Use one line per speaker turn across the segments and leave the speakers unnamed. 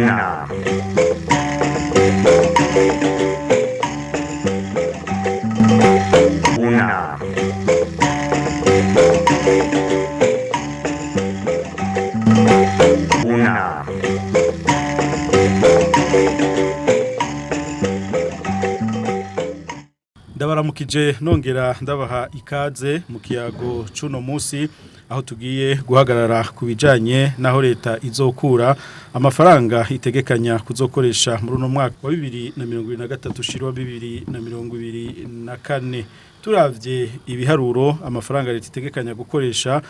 Una. Una. Una.
Ndabaramukije nongera ndabaha ikaze mu kiyago c'uno munsi aho tugiye guhagarara ku bijanye naho leta izokura amafaranga itegekanya kuzokoresha muri uno mwaka wa 2023 ushirwa 2024. Turavye ibiharuro amafaranga leta itegekanya gukoresha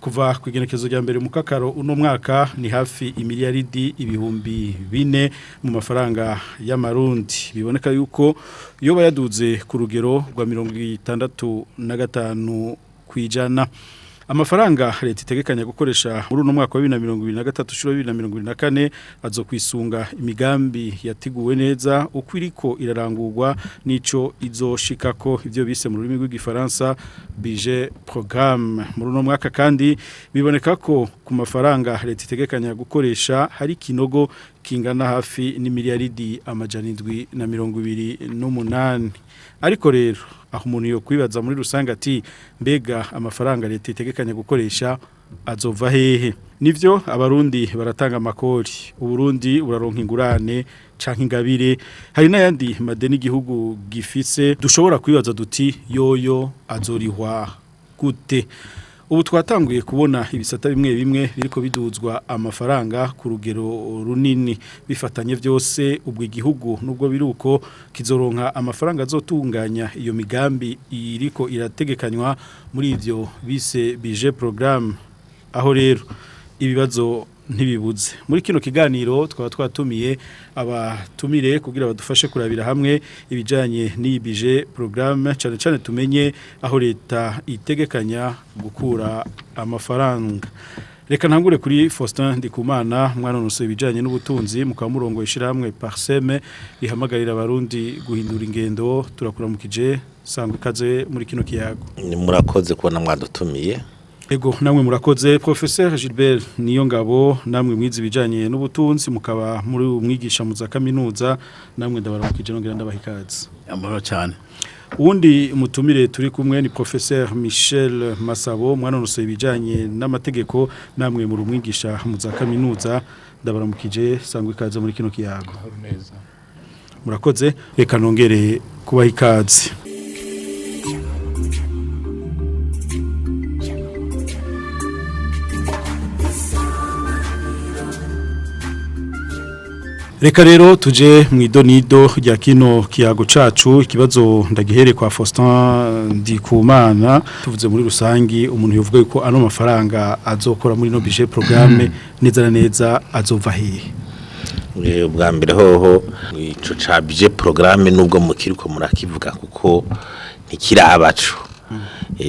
kuva ku igenekezo rya mbere mu kakaro uno mwaka ni hafi imiliyaridi 4000 mu mafaranga y'amarundi. Biboneka yuko iyo bayaduze ku rugero rwa 65 kwijana. Amafaranga leta itegekanya gukoresha muri uno mwaka wa 2023 ushira 2024 azokwisunga imigambi yateguwe neza uko iriko irarangurwa nico izoshikako, ivyo bise mu rurimi rw'igifaransa budget programme. Muri uno mwaka kandi biboneka ko ku mafaranga leta itegekanya gukoresha hari kinogo kingana hafi n'imiliyaridi 728. Ariko rero aho umuntu yo kwibaza muri rusange ati mbega amafaranga leta itegekanya gukoresha azova hehe? Nivyo, abarundi baratanga amakori, uburundi buraronka ingurane canke ingabire, hari n'ayandi madeni igihugu gifise. Dushobora kwibaza duti yoyo azorihwa gute? Ubu twatanguye kubona ibisata bimwe bimwe biriko biduzwa amafaranga ku rugero runini, bifatanye vyose ubwo igihugu nubwo biruko kizoronka amafaranga azotunganya iyo migambi iriko irategekanywa muri ivyo bise budget programme. Aho rero ibibazo ntibibuze. Muri kino kiganiro twaba twatumiye abatumire kugira badufashe kurabira hamwe ibijanye n'iyi budget programme, cyane cyane tumenye aho leta itegekanya gukura amafaranga. Reka ntangure kuri Faustin Ndikumana, mwanonose ibijanye n'ubutunzi, mukaba murongo ishiramwe Parseme rihamagarira abarundi guhindura ingendo. Turakuramukije, sangwa ikaze muri kino kiyago.
Murakoze kubona mwadutumiye.
Ego, namwe murakoze. Professeur Gilbert Niyongabo, namwe mwize ibijanye n'ubutunzi mukaba muri umwigisha mu za kaminuza, namwe ndabaramukije nongera ndabaha ikaze.
Amahoro cyane.
Uwundi mutumire turi kumwe ni Professeur Michel Masabo, mwanonose ibijanye n'amategeko, namwe muri umwigisha mu za kaminuza, ndabaramukije, sangwa ikaze muri kino kiyago.
Neza.
Murakoze, reka nongere kubaha ikaze. Reka rero tuje mu idonido rya kino kiyago cacu. Ikibazo ndagihere kwa Faustin Ndikumana. Tuvuze muri rusangi, umuntu yovuga yuko ano mafaranga azokora muri no budget programme neza na neza azova hehe?
Ubwa mbere hoho ico ca budget programme nubwo mukiriko murakivuga kuko ntikirabaco.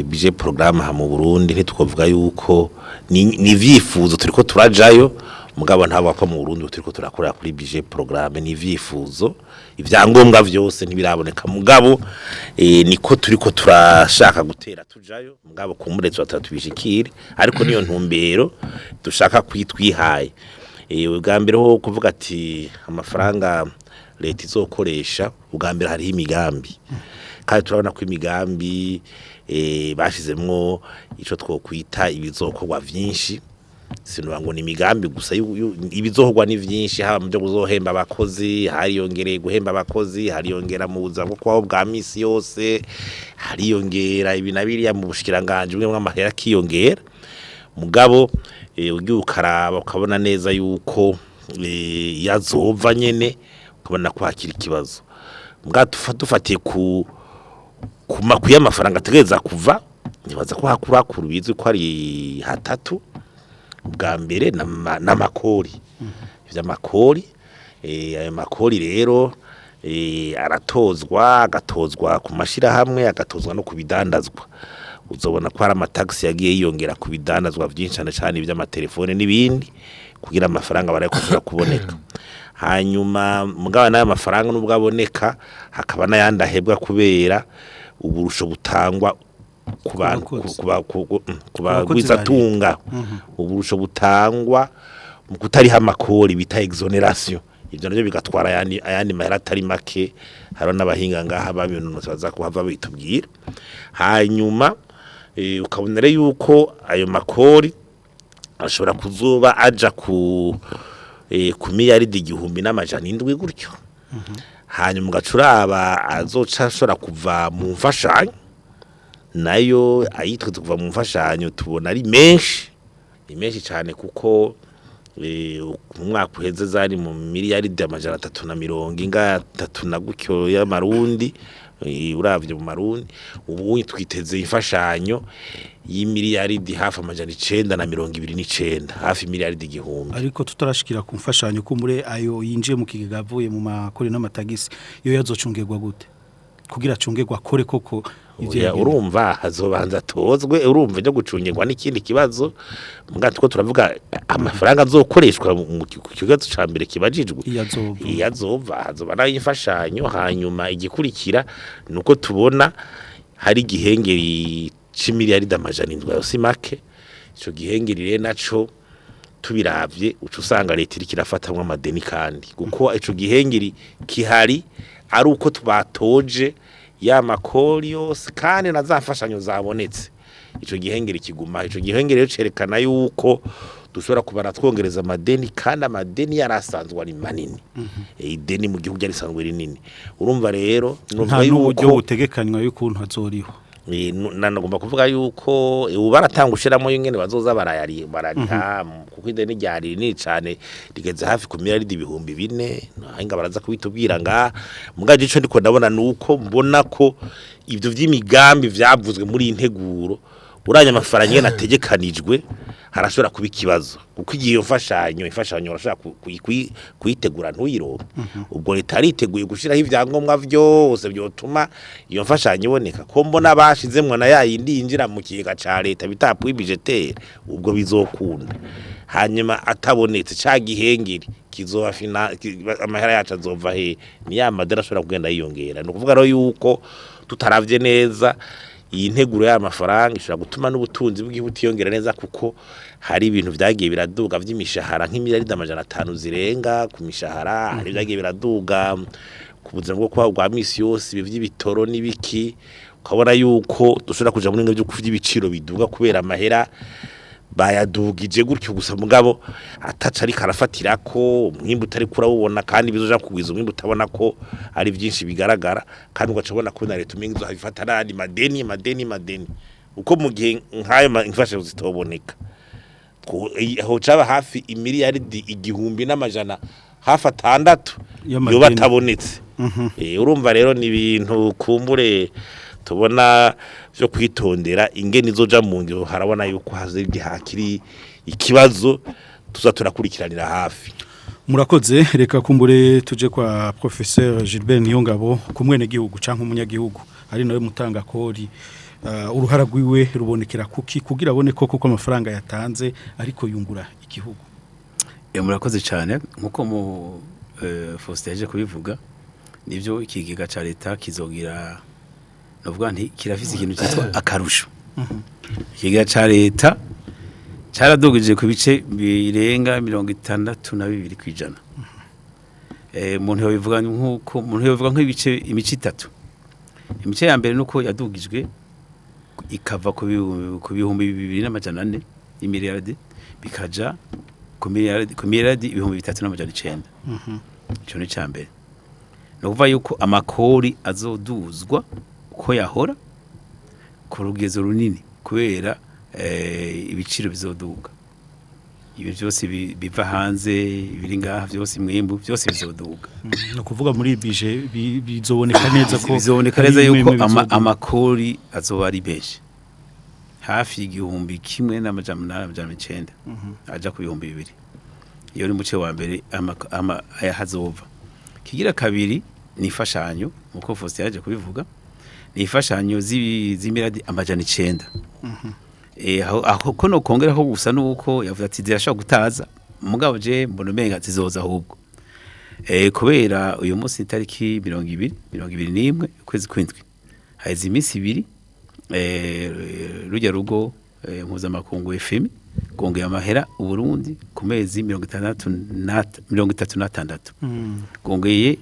Budget programme ha mu Burundi ntitwovuga yuko ni ivyifuzo turiko turajayo, mugabo ntabwo ko mu Burundi turiko turakorera kuri budget programme, ni ivyifuzo, ivyangombwa vyose ntibiraboneka, mugabo niko turiko turashaka gutera tujayo, mugabo kumuretse batatubishikire, ariko niyo ntumbero dushaka kwitwihaye. Ubwa mbere ho kuvuga ati amafaranga leta izokoresha, ubwa mbere hariho imigambi, kandi turabona ko imigambi bashizemwo ico twokwita ibizokorwa vyinshi. Sinuba ngo ni imigambi gusa, ibizokorwa ni vyinshi, haba mu byo kuzohemba abakozi, hariyongereye guhemba abakozi, hariyongera mu buzima bwo kubaho bwa misi yose, hariyongera ibi na biriya mu bushikiranganji bumwe bw'amahera akiyongera. Mugabo ugiye ukaraba ukabona neza yuko yazova nyene, ukabona ko hakiri ikibazo. Mugabo dufatiye ku makuru y'amafaranga ategereza kuva, nibaza ko hakurakuru bizwi ko ari hatatu. Ubwa mbere n'amakori, ivy'amakori, ayo makori rero aratozwa, agatozwa ku mashirahamwe, agatozwa no ku bidandazwa. Uzobona ko hari amatagisi yagiye yiyongera ku bidandazwa vyinshi, cane cane ivy'amatelefone n'ibindi, kugira amafaranga baraye kuboneka. Hanyuma mugabo n'ayo mafaranga nubwo aboneka, hakaba n'ayandi ahebwa kubera uburusho butangwa ku bantu
Ku bakozi.
ku
Ku bakozi ba
bagwizatunga, uburusho butangwa mu kutariha amakori bita exoneration. Ivyo navyo bigatwara ayandi mahera atari make. Hariho n'abahinga ngaha babinonosoye baza kuhava bitubwira. Hanyuma ukabona rero yuko ayo makori ashobora kuzoba aja ku miliyaridi 1700 gutyo. Hanyuma ugaca uraba azoca ashobora kuva mu mfashanyo, nayo ayitweze kuva mu mfashanyo tubona ari menshi, ni menshi cyane, kuko mu mwaka uheze zari mu miliyaridi 330 na gutyo y'amarundi. Uravye mu marundi, ubu twiteze imfashanyo y'imiliyaridi hafi 929, hafi miliyaridi 1000.
Ariko tutarashikira ku mfashanyo, kumbure ayo yinjiye mu kigega avuye mu makori n'amatagisi yo yazocungerwa gute kugira acungerwa akore koko ivyo
Oya,
yagenewe?
Urumva hazobanza atozwe. Urumva ibyo gucungirwa n'ikindi kibazo, muga two turavuga amafaranga azokoreshwa mu kibazo ca mbere kibajijwe.
Iyo azova.
Iyo azova, hazoba nayo imfashanyo. Hanyuma igikurikira nuko tubona hari igihengeri c'imiliyaridi 700, ayo si make. Ico gihengeri rero naco tubiravye, uca usanga leta iriko irafatamwo amadeni, kandi kuko ico gihengeri kihari ari uko tubatoje ya makori yose kandi na za mfashanyo zabonetse, ico gihengeri kiguma. Ico gihengeri rero cerekana yuko dushobora kubara twongereza amadeni, kandi amadeni yarasanzwe ari manini. Ideni mu gihugu ryarisanzwe rinini. Urumva rero
Nta
nuvuga
n'uburyo
yuko
butegekanywa y'ukuntu azoriho.
Nagomba kuvuga yuko ubu baratanga ushiramo ingene bazoza barayari barariha, kuko ideni ryari rinini cane, rigeze hafi ku miliyaridi 4000. Nahinga baraza kubitubwira nga mugaje. Ico ndiko ndabona nuko mbona ko ivyo vy'imigambi vyavuzwe muri iyi nteguro, uranya amafaranga ingene ategekanijwe, harashobora kuba ikibazo, kuko igihe iyo mfashanyo urashobora kuyitegura ntuyironke. Ubwo leta yariteguye gushiraho ibyangombwa vyose byotuma iyo mfashanyo iboneka, ko mbona bashizemwo na ya yindi yinjira mu kigega ca leta bita appui budgétaire, ubwo bizokunda. Hanyuma atabonetse, ca gihengeri kizoba amahera yacu azova he? Ni ya madeni ashobora kugenda yiyongera. Ni ukuvuga rero yuko tutaravye neza iyi nteguro y'amafaranga, ishobora gutuma n'ubutunzi bw'igihugu butiyongera neza, kuko hari ibintu vyagiye biraduga vy'imishahara, nk'imiliyaridi 500 zirenga ku mishahara. Hari ibyagiye biraduga ku buzima bwo kuba bwa misi yose, ibi vy'ibitoro n'ibiki. Ukabona yuko dushobora kuja muri byo vy'ibiciro biduga kubera amahera bayadugije gutyo gusa, mugabo ataca ariko arafatira ko umwimbu utari kurawubona, kandi bizoja kugwiza umwimbu utabona ko ari byinshi bigaragara, kandi ugaca ubona ko na leta umenga izohabifata n'ayandi madeni, madeni, madeni, uko mu gihe nk'ayo imfashanyo zitoboneka, aho caba hafi imiliyaridi 1600
Y'amadeni.
yoba atabonetse. Urumva rero ni ibintu kumbure tubona byo kwitondera ingene izoja mu ngiro. Harabona yuko haze hakiri ikibazo tuza turakurikiranira hafi.
Murakoze. Reka kumbure tuje kwa Professeur Gilbert Niyongabo. Ku mwene gihugu canke umunyagihugu ari nawe mutanga kori, uruhara rwiwe rubonekera kuki kugira abone koko ko amafaranga yatanze ariko yungura igihugu?
Murakoze cyane. Nkuko mu Faustin yaje kubivuga, nivyo, ikigega ca leta kizogira, novuga nti kirafise ikintu cyitwa akarusho. Ikigega ca leta caradugije ku bice birenga 62%. Umuntu yobivuga nkuko umuntu yobivuga nk'ibice, imice itatu. Imice ya mbere nuko yadugijwe ikava ku 2400 y'imiliyardi bikaja ku miliyardi 3900. Ico ni ca mbere. Ni ukuvuga yuko amakori azoduzwa uko yahora ku rugezo runini kubera ibiciro bizoduga, ibintu byose biva hanze, ibiri ngaha byose, imwimbu byose bizoduga.
Ni ukuvuga muri budget bizoboneka neza ko
Bizoboneka neza
hari
yuko
bimwe bizoduga.
Amakori azoba ari menshi, hafi 1800, 900 aja ku 2000. Iyo ni muce wa mbere aya hazova. Kigira kabiri ni imfashanyo, nkuko Faustin yaje kubivuga, ni imfashanyo z'imiliyardi 900. Aho ko no kongera ko gusa nuko yavuze ati zirashobora gutaza, mugabo je mbona umenga zizoza ahubwo. Kubera uyu munsi itariki 20, 21 ukwezi kw'indwi, haheze iminsi 2 rujya rugo mpuzamakungu FMI. Gongeye amahera Uburundi ku mezi 66. Gongeye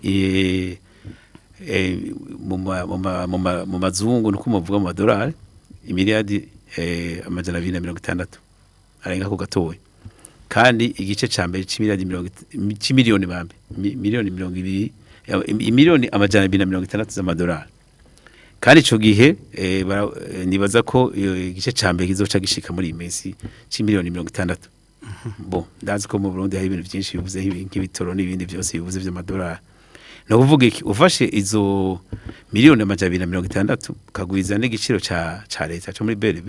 mu mazungu, nuko muvuga mu madolari, imiliyardi 260 arenga ku gatoya, kandi igice ca mbere c'imiliyardi c'imiliyoni bambe miliyoni 20, imiliyoni 260 z'amadolari. Kandi ico gihe nibaza ko igice ca mbere kizoca gishika muri iyi minsi c'imiliyoni 60. Bon, ndazi ko mu Burundi hari ibintu byinshi bivuze nk'ibitoro n'ibindi byose bivuze vy'amadolari. No kuvuga iki, ufashe izo miliyoni 260 ukagwiza n'igiciro ca leta co muri BRB,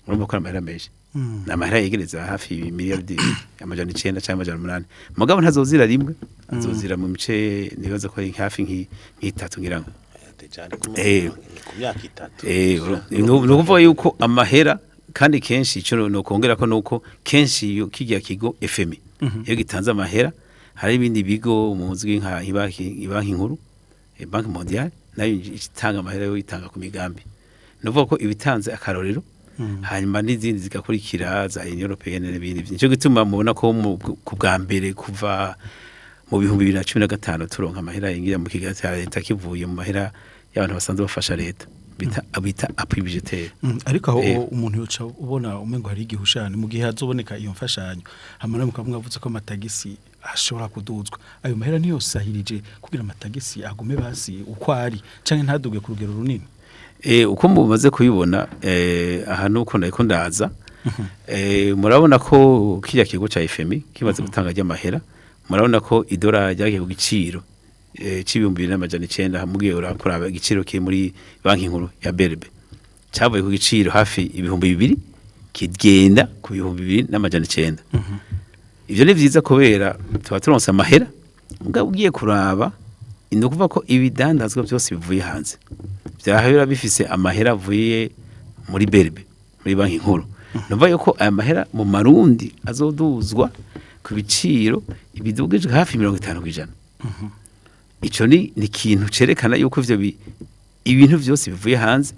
urumva ko ari amahera menshi. Ni amahera yegereza hafi miliyardi 900 cyangwa 800, mugabo ntazozira rimwe, azozira mu mice, nibaza ko ari hafi nk'itatu ngira ngo.
Ku myaka 3.
Ni ukuvuga yuko amahera, kandi kenshi icyo nokongera ko nuko kenshi iyo kijya kigo FMI iyo gitanze amahera, hari ibindi bigo muzwi nka ibanki nkuru, Banque Mondiale, nayo itanga amahera, yo itanga ku migambi. Ni ukuvuga ko ibitanze akarorero, hanyuma n'izindi zigakurikira za Union Européenne n'ibindi. Nico gituma mubona ko ku bwa mbere kuva mu 2015 turonka amahera yinjira mu kigega cya leta kivuye mu mahera y'abantu basanzwe bafasha leta bita appui budgétaire.
Ariko aho umuntu yoca ubona umengo hari igihushane mu gihe hazoboneka iyo mfashanyo, hamara mukaba mwavuze ko amatagisi ashobora kuduzwa, ayo mahera niyo sahirije kugira amatagisi agume basi uko ari canke ntaduge ku rugero runini?
Uko mumaze kubibona, aha nuko nariko ndaza, murabona ko kirya kigo ca FMI kimaze gutanga ry'amahera, murabona ko idolari ryagiye ku giciro c'2900. Mugiye urakuraba igiciro kiri muri banki nkuru ya BRB, cavuye ku giciro hafi 2000 kigenda ku 2900. Ivyo ni vyiza kubera tuba turonse amahera, mugabo ugiye kuraba, ni ukuvuga ko ibidandazwa byose bivuye hanze vyahora bifise amahera avuye muri BRB, muri banki nkuru. Numva yuko aya mahera mu marundi azoduzwa ku biciro bidugijwe hafi 50%. Ico ni ikintu cerekana yuko ivyo ibintu vyose bivuye hanze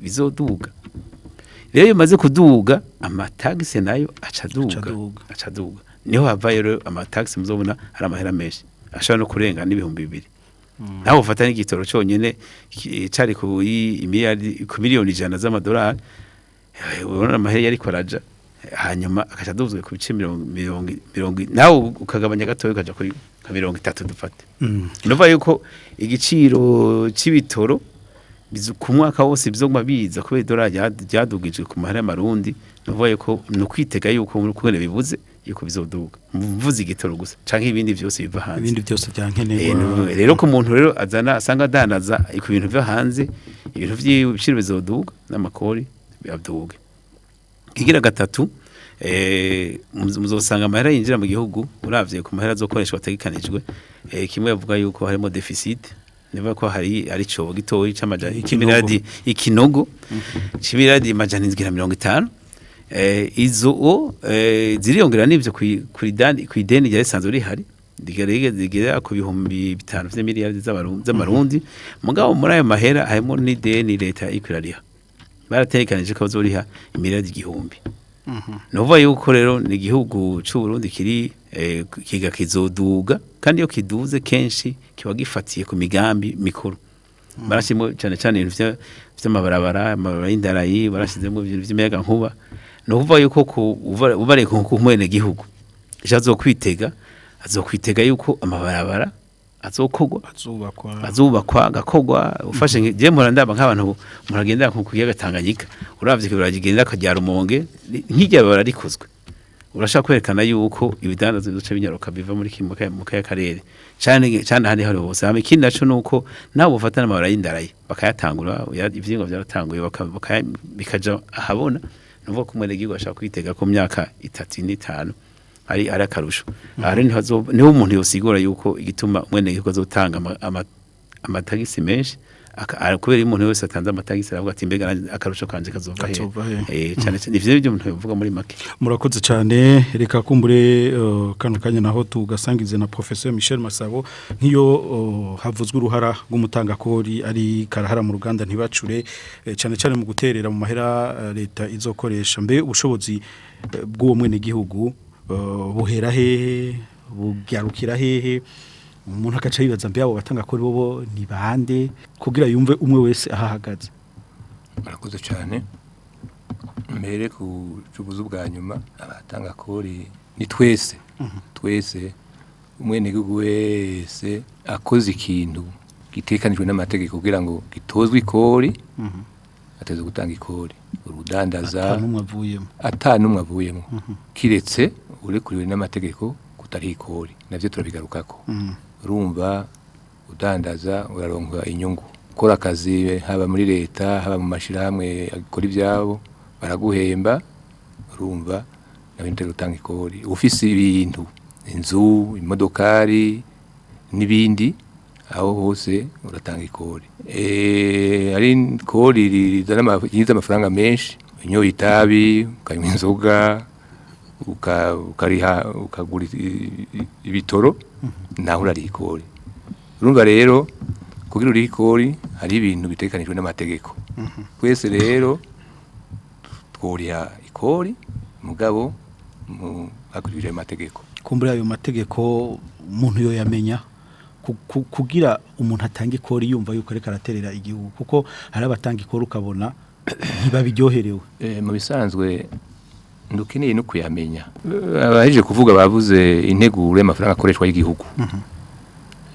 bizoduga. Rero iyo bimaze kuduga, amatagisi nayo aca aduga.
Aca aduga.
Aca aduga. Niho havayo rero amatagisi muzobona ari amahera menshi ashobora no kurenga n'2000. Naho ufata n'igitoro conyene cari ku imiliyardi, ku miliyoni 100 z'amadolari, ubona amahera yariko araja, hanyuma akaca aduzwe ku bice mirongo mirongo mirongo, nawe ukagabanya gatoya ukaja kuri nka 30 dufate. Nuva yuko igiciro c'ibitoro ku mwaka wose bizoguma biza kubera idolari ryadugijwe ku mahera y'amarundi. Nuvuga yuko ni ukwitega yuko muri kubera bivuze yuko bizoduga, mvuze igitoro gusa canke ibindi vyose biva hanze.
Ibindi byose byankenerwa.
Rero ko umuntu rero azana asanga adandaza ku bintu vyo hanze, ibintu vy'ibiciro bizoduga n'amakori biaduge. Kigira gatatu, muzosanga amahera yinjira mu gihugu, uravye ku mahera azokoreshwa ategekanijwe, kimwe bavuga yuko harimo déficit, nivuga ko hari ari cobo gitoyi c'amajana
Ikinogo.
c'imiliyardi, ikinogo c'imiliyardi 750. Izo ziriyongera n'ivyo kw'ideni ryari risanzwe rihari rigera ku 5000 vy'imiliyardi z'amarundi. Mugabo muri ayo mahera harimo n'ideni leta iriko irariha, barategekanije ko bazoriha imiliyardi 1000. Nuvuga yuko rero ni igihugu c'u Burundi kiri kiga kizoduga, kandi iyo kiduze kenshi kiba gifatiye ku migambi mikuru. Barashimo cyane cyane ibintu vy'amabarabara, amabarabara y'indarayi, barashizemo ibintu vy'imiyaga nkuba. Ni ukuvuga yuko ubariye ku mwene gihugu, ejo azokwitega yuko amabarabara azokogwa,
azubakwa,
azubakwa, agakogwa. Ufashe je mpora ndaba nk'abantu muragendera ku kiyaga Tanganyika, uravye kibara kigenda kajya Rumonge, nk'irya bara rikozwe, urashaka kwerekana yuko ibidandazwa bizoca binyaruka biva muri kimwe mu kaya karere cyane cyane ahandi hari hose. Hama ikindi naco nuko nabo bafatana amabara y'indarayi bakayatangura, ivyigwa byaratanguye, bikaja ahabona. Nuvuga ko umwenegihugu ashaka kwitega ko mu myaka 3 n'5 ari akarusho. Aha rero niho umuntu yosigura yuko igituma umwenegihugu azotanga amatagisi menshi. Kubera iyo umuntu wese atanze amatagisi aravuga ati mbega nanjye akarusho kanje kazova hehe?"
Kazova hehe.
Cane cane ivyo nivyo umuntu yovuga muri make.
Murakoze cyane. Reka kumbure kano kanya naho tugasangize na Professeur Michel Masabo nk'iyo havuzwe uruhara rw'umutangakori ari karahara mu ruganda ntibacure, cyane cyane mu guterera mu mahera leta izokoresha. Mbe ubushobozi bw'uwo mwene gihugu buhera hehe, bugarukira hehe? Umuntu akaca yibaza mbe abo batangakori bobo ni bande, kugira yumve umwe wese ahahagaze.
Murakoze cyane. Mbere ku cubuzu bwa nyuma, abatanga kori ni twese, twese, umwenegihugu wese akoze ikintu gitekanijwe n'amategeko kugira ngo gitozwe ikori ateze gutanga ikori. Urudandaza
ata n'umwe avuyemo,
ata n'umwe avuyemo, kiretse urekuriwe n'amategeko kutari ikori, navyo turabigarukako. Urumva, udandaza uraronka inyungu, ukora akazi haba muri leta, haba mu mashirahamwe akora ivyabo, baraguhemba, urumva nawe ntari gutanga ikori. Ufise ibintu, inzu, imodokari n'ibindi, aho hose uratanga ikori. Hari ikori rizana ryinjiza amafaranga menshi: unyoye itabi, ukanywa inzoga, ukariha, ukagura ibitoro, naho urariha ikori. Urumva rero, kugira urihe ikori hari ibintu bitekanijwe n'amategeko. Twese rero tworiha ikori, mugabo hakurikije ayo mategeko.
Kumbura ayo mategeko umuntu yo yamenya kugira umuntu atanga ikori yumva yuko ariko araterera igihugu, kuko hari abatanga ikori ukabona ntibabiryoherewe.
Mu bisanzwe ndukeneye no kuyamenya. Abahejeje kuvuga bavuze integuro y'amafaranga akoreshwa y'igihugu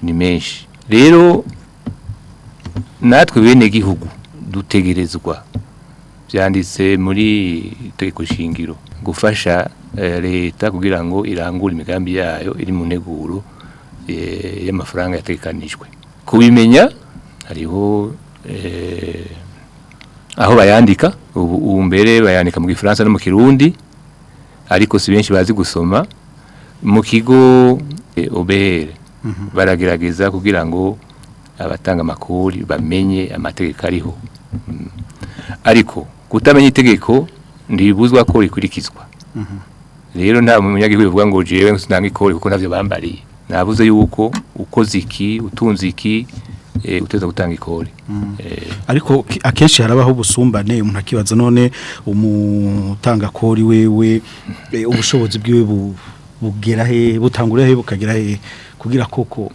ni menshi. Rero natwe bene gihugu dutegerezwa, byanditse muri itegeko shingiro, gufasha leta kugira ngo irangure imigambi yayo iri mu nteguro y'amafaranga yategekanijwe. Kubimenya hariho aho bayandika. Ubu mbere bayandika mu Gifaransa no mu Kirundi, ariko si benshi bazi gusoma. Mu kigo OBR baragerageza kugira ngo abatanga amakori bamenye amategeko ariho. Ariko kutamenya itegeko ntibibuzwa ko rikurikizwa. Rero nta munyagihugu bivuga ngo jewe sinanga ikori kuko ntavyo bambariye. Navuze yuko ukoze iki, utunze iki, uteza gutanga ikori.
Ariko akenshi harabaho ubusumbane, umuntu akibaza none umutanga kori wewe ubushobozi bwiwe bugera he, butangurira he, bukagera he, kugira koko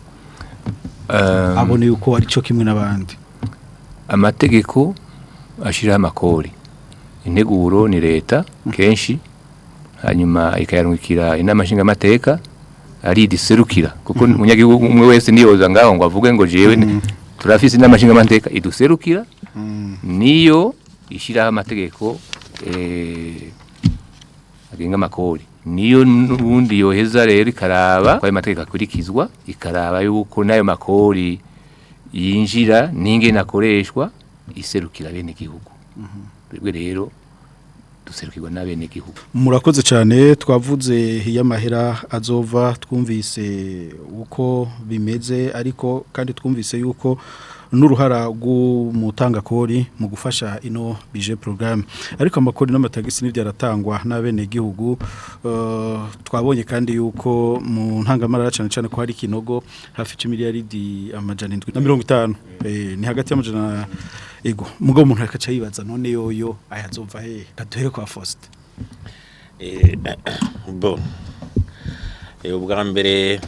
abone yuko ari cyo kimwe n'abandi?
Amategeko ashiraho amakori, integuro ni leta kenshi, hanyuma ikayarungikira inama nshingamateka ari idiserukira, kuko umunyagihugu umwe wese niyoza ngaho ngo avuge ngo jewe turafise inama nshingamateka iduserukira, niyo ishiraho amategeko agenga amakori. Niyo n'ubundi yoheza rero ikaraba ko ayo mategeko akurikizwa, ikaraba yuko n'ayo makori yinjira n'ingene akoreshwa, iserukira bene gihugu. Twebwe rero duserukirwa n'abene gihugu.
Murakoze cyane. Twavuze y'amahera azova, twumvise uko bimeze, ariko kandi twumvise yuko n'uruhara rw'umutangakori mu gufasha ino budget programme. Ariko amakori n'amatagisi n'ibyo aratangwa n'abene gihugu. Twabonye kandi yuko mu ntangamarara cyane cyane ko hari ikinogo hafi c'imiliyaridi 750, ni hagati y'amajana ego. Mugabo umuntu akaca yibaza none yoyo ayazova he? Kaduhere kwa Faustin.
Bon, ubwa mbere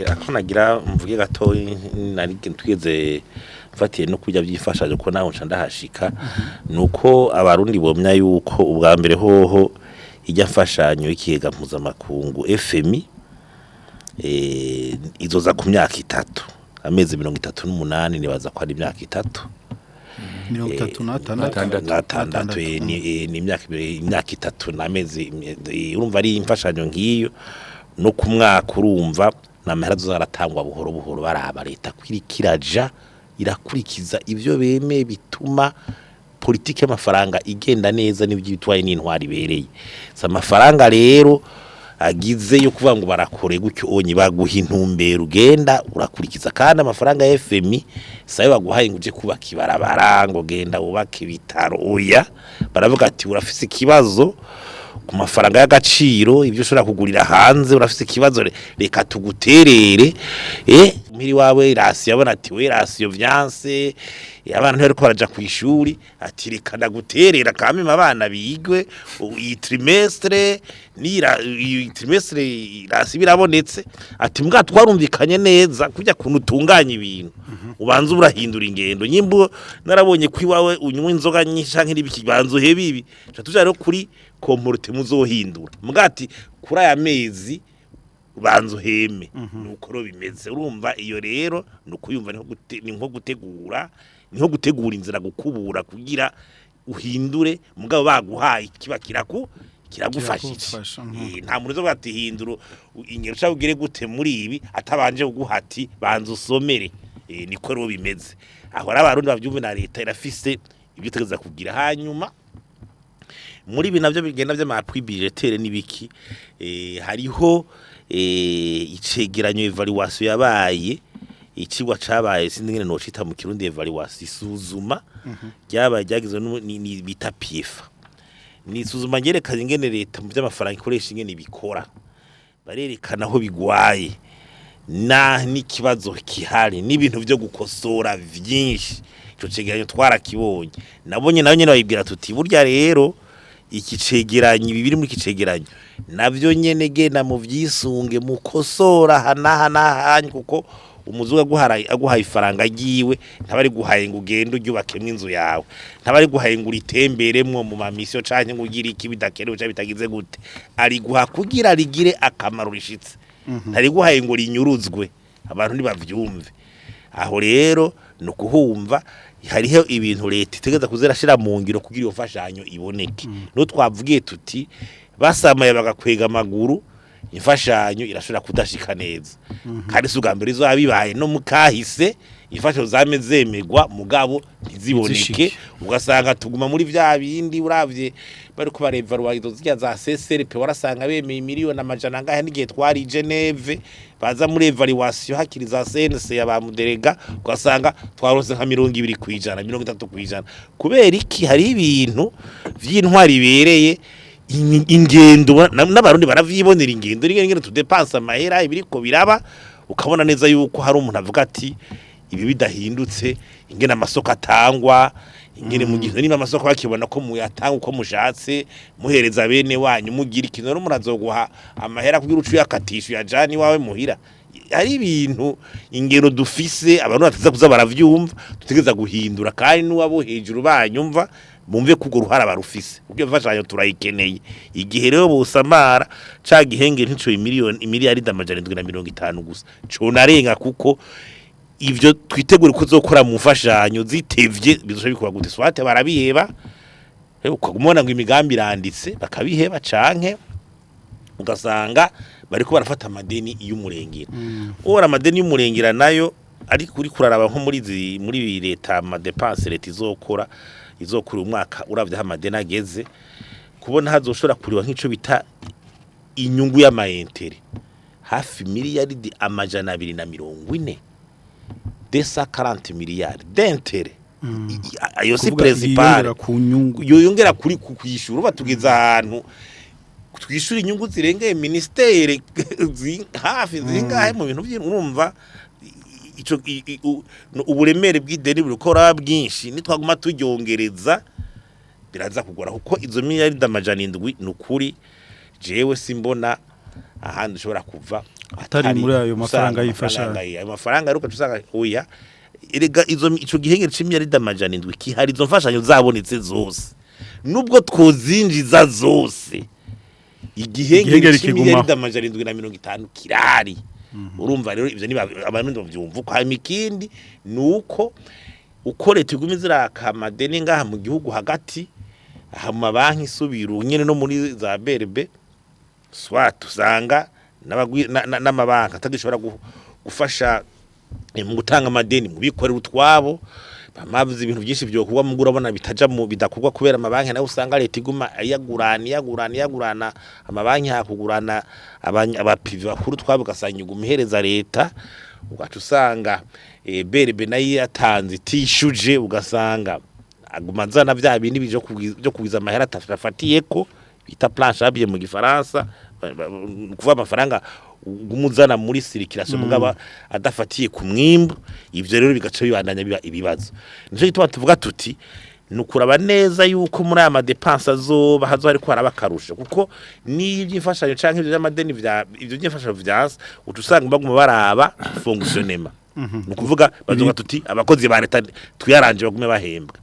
ako nagira mvuge gato, nari twigeze mfatiye no kurya byifashaje ko naho nca ndahashika, nuko abarundi bomya yuko ubwa mbere hoho ijya mfashanyo y'ikigega mpuzamakungu FMI izoza ku myaka 3, amezi 38, nibaza ko ari imyaka 3.
36.
N'atandatu, ni imyaka 3 n'amezi. Urumva ari imfashanyo nk'iyo no ku mwaka, urumva n'amahera azoza aratangwa buhoro buhoro, baraba leta kwirikiraja irakurikiza ivyo bemeye bituma politike y'amafaranga igenda neza n'ibyo bitwaye n'intwari ibereye. Si amafaranga rero agize yo kuvuga ngo barakore gutyo onye baguha intumbero ugenda urakurikiza. Kandi amafaranga ya FMI sayo baguhaye ngo uje kubaka ibarabara, ngo genda wubake ibitaro, oya. Baravuga ati urafise ikibazo ku mafaranga y'agaciro, ibyo ushobora kugurira hanze urafise ikibazo, reka tuguterere. Muhiri wawe ration, abona ati we ration vyanse, abana ntibariko baraja ku ishuri, ati reka ndaguterera kamima abana bigwe iyi trimestre, nira iyi trimestre ration birabonetse. Ati mbwa twarumvikanye neza kujya kuntu utunganya ibintu, ubanza urahindura ingendo. Nyimbo narabonye ko iwawe unywa inzoga nyinshi canke n'ibiki, banza uhebe ibi. Tuca tuja rero kuri comportement muzohindura. Mbwa ati kuri aya mezi ubanza uheme. Nuko rero bimeze. Urumva iyo rero nukuyumva ni nko gutegura, ni nko gutegura inzira, gukubura kugira uhindure, mugabo baguhaye kiba kiragufashije.
Kiragufasha.
Nta muntu uzovuga ati hindura ingero ushaka ugire gute muri ibi atabanje kuguha ati banza usomere. Niko rero bimeze. Aho rero abarundi bavyumve, na leta irafise ibyo itegereza kugira. Hanyuma muri ibi navyo bigenda vy'ama appui budgétaire n'ibiki, hariho icegeranyo évaluation yabaye, icigwa cabaye, sinzi ngene nocita mu Kirundi, évaluation, isuzuma ryabaye ryagizwe ni bita PIEFA. Ni isuzuma ryerekana ingene leta mu vy'amafaranga ikoresha, ingene ibikora. Barerekana aho bigwaye na n'ikibazo kihari n'ibintu vyo gukosora vyinshi. Ico cegeranyo twarakibonye, nabonye nayo nyene bayibwira tuti burya rero iki cegeranyo, ibi biri muri iki cegeranyo navyo nyene genda mu vyisunge mukosora hanaha n'ahanyu, kuko umuzungu aguhaye ifaranga ryiwe ntaba ari guhaye ngo ugende uryubakemwo inzu yawe, ntaba ari guhaye ngo uritemberemwo mu ma missions canke ngo ugire iki bidakenewe canke bitagize gute. Ari guha kugira rigire akamaro rishitse, ntari guhaye ngo rinyuruzwe. Abantu ntibavyumve. Aho rero ni ukuhumva hariho ibintu leta itegeza kuzirashira mu ngiro kugira iyo mfashanyo iboneke. No twavugiye tuti basamaye bagakwega amaguru, imfashanyo irashobora kudashika neza. Kandi si ubwa mbere izoba bibaye, no mukahise imfashanyo zame zemegwa mugabo ntiziboneke.
Ntizishike.
Ugasanga tuguma muri vya bindi. Uravye bariko barevaluwa izo zirya za CSRP, warasanga bemeye miliyoni amajana angahe n'igihe twari i Geneve, baza muri évaluation hakiri za CNC ya ba Muderega, ugasanga twarose nka 20%, 30%. Kubera iki? Hari ibintu vy'intwari ibereye, ingendo n'abarundi baravyibonera, ingendo n'ingene tudepansa amahera ibiriko biraba, ukabona neza yuko hari umuntu avuga ati ibi bidahindutse, ingene amasoko atangwa, ingene mu gihe niba amasoko bakibona ko muyatanga uko mushatse, muhereza bene wanyu, mugira ikintu, rero murazoguha amahera kugira ucu yakatisha uyajane iwawe muhira. Hari ibintu, ingero dufise, abantu bateza kuza baravyumva, dutegereza guhindura. Kandi n'uwabo hejuru banyumva bumve ko urwo ruhara barufise, ubwo iyo mfashanyo turayikeneye. Igihe rero bosamara ca gihenge ntico imiliyoni imiliyaridi 750 gusa conarenga, kuko ivyo twitegure kuzokora mu mfashanyo zitevye bizoca bikora gute? Soit barabiheba, ukaguma ngo imigambi iranditse bakabiheba, canke ugasanga bariko barafata amadeni y'umurengera. Ora amadeni y'umurengera nayo ariko uri kuraraba nko muri muri leta, ama dépenses leta izokora umwaka, uravye aho amadeni ageze, kubona hazoshobora kuriwa nk'ico bita inyungu y'ama intérêts hafi miliyaridi 240, 240 miliyari d'intérêts. Ayo si
Kuvuga
principal
yiyongera ku nyungu.
Yoyongera kuri kwishura, uba tugeze ahantu twishura inyungu zirengeye ministère hafi zingahe mu bintu urumva ico uburemere bw'ideni buriko bwinshi. Nitwaguma turyongereza biraza kugora, kuko izo miliyaridi 700 nukuri jewe simbona ahandi ushobora kuva
Atari muri ayo mafaranga
usanga
y'imfashanyo.
Ayo mafaranga ariko usanga oya, erega izo ico gihengeri c'imiliyaridi 700 kihari, izo mfashanyo zabonetse zose, nubwo twozinjiza zose, igihengeri
Igihengeri
c'imiliyaridi
kigumaho.
750 kirari. Urumva rero ivyo niba abantu bavyumva uko. Hanyuma ikindi nuko uko leta iguma iziraka amadeni ngaha mu gihugu hagati, aha mu mabanki isubira nyene no muri za BRB, soit usanga n'amabanki atagishobora gufasha mu gutanga amadeni mu bikorera utwabo. Bamavuze ibintu byinshi byo kuba mugura urabona bitaja mu bidakorwa kubera amabanki nayo usanga leta iguma iyagurana iyagurana iyagurana amabanki yakugurana abapivi bakuru twabo ugasanga iguma ihereza leta, ugaca usanga BRB nayo yatanze itishuje, ugasanga aguma azana vya bindi byo kugwiza amahera atafatiyeko bita planche à billets mu gifaransa, kuvuga amafaranga ugumuzana muri circulation mugaba adafatiye ku mwimbu. Ivyo rero bigaca bibandanya biba ibibazo. Nico gituma tuvuga tuti nukuraba neza yuko muri aya ma dépenses azoba hazo hariko haraba akarusho, kuko n'iby'imfashanyo canke ivyo by'amadeni vya ivyo by'imfashanyo vyanse uca usanga baguma baraba fonctionnement, ni ukuvuga bazoga tuti abakozi ba leta twiyaranje bagume bahembwa,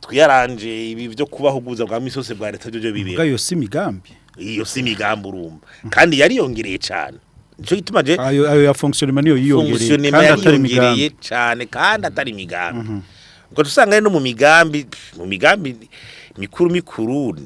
twiyaranje ibi byo kubahuguza bwa misi yose bwa leta byo bibera.
Ubwo si imigambi.
Iyo si imigambi urumva, kandi yariyongereye cyane. Nico gituma je
ayo ya fonctionnement niyo yiyongereye
fonctionnement
kandi atari
yariyongereye
imigambi.
Cyane kandi atari imigambi. Ubwo usanga no mu migambi mikuru mikuru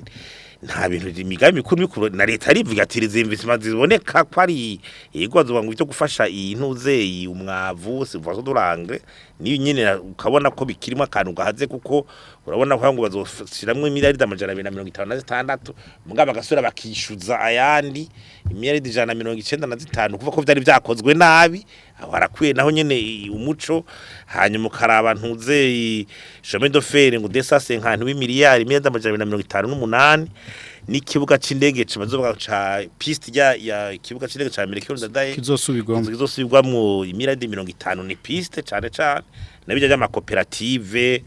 nta bintu, imigambi mikuru mikuru na leta arivuga ati izi investissement ziboneka ko ari yego azoba ngo ibyo gufasha iyi ntuze iyi umwavu subvention de l'engrais niyo nyene ukabona ko bikirimo akantu gahaze, kuko urabona ko ngo bazoshiramwo imiliyaridi 256, mugabo bagasubira bakishuza ayandi imiliyaridi 195 kuva ko vyari vyakozwe nabi. Aho harakwiye naho nyene umuco. Hanyuma ukaraba ntuze chemin de fer ngo 250 w'imiliyari imiliyaridi 258, n'ikibuga c'indege kibazovuga ca piste ya ikibuga c'indege ca Amerika ndadaye
kizosubirwamo.
Kizosubirwamwo imiliyaridi 50, ni piste cane cane, nabijya by'amakoperative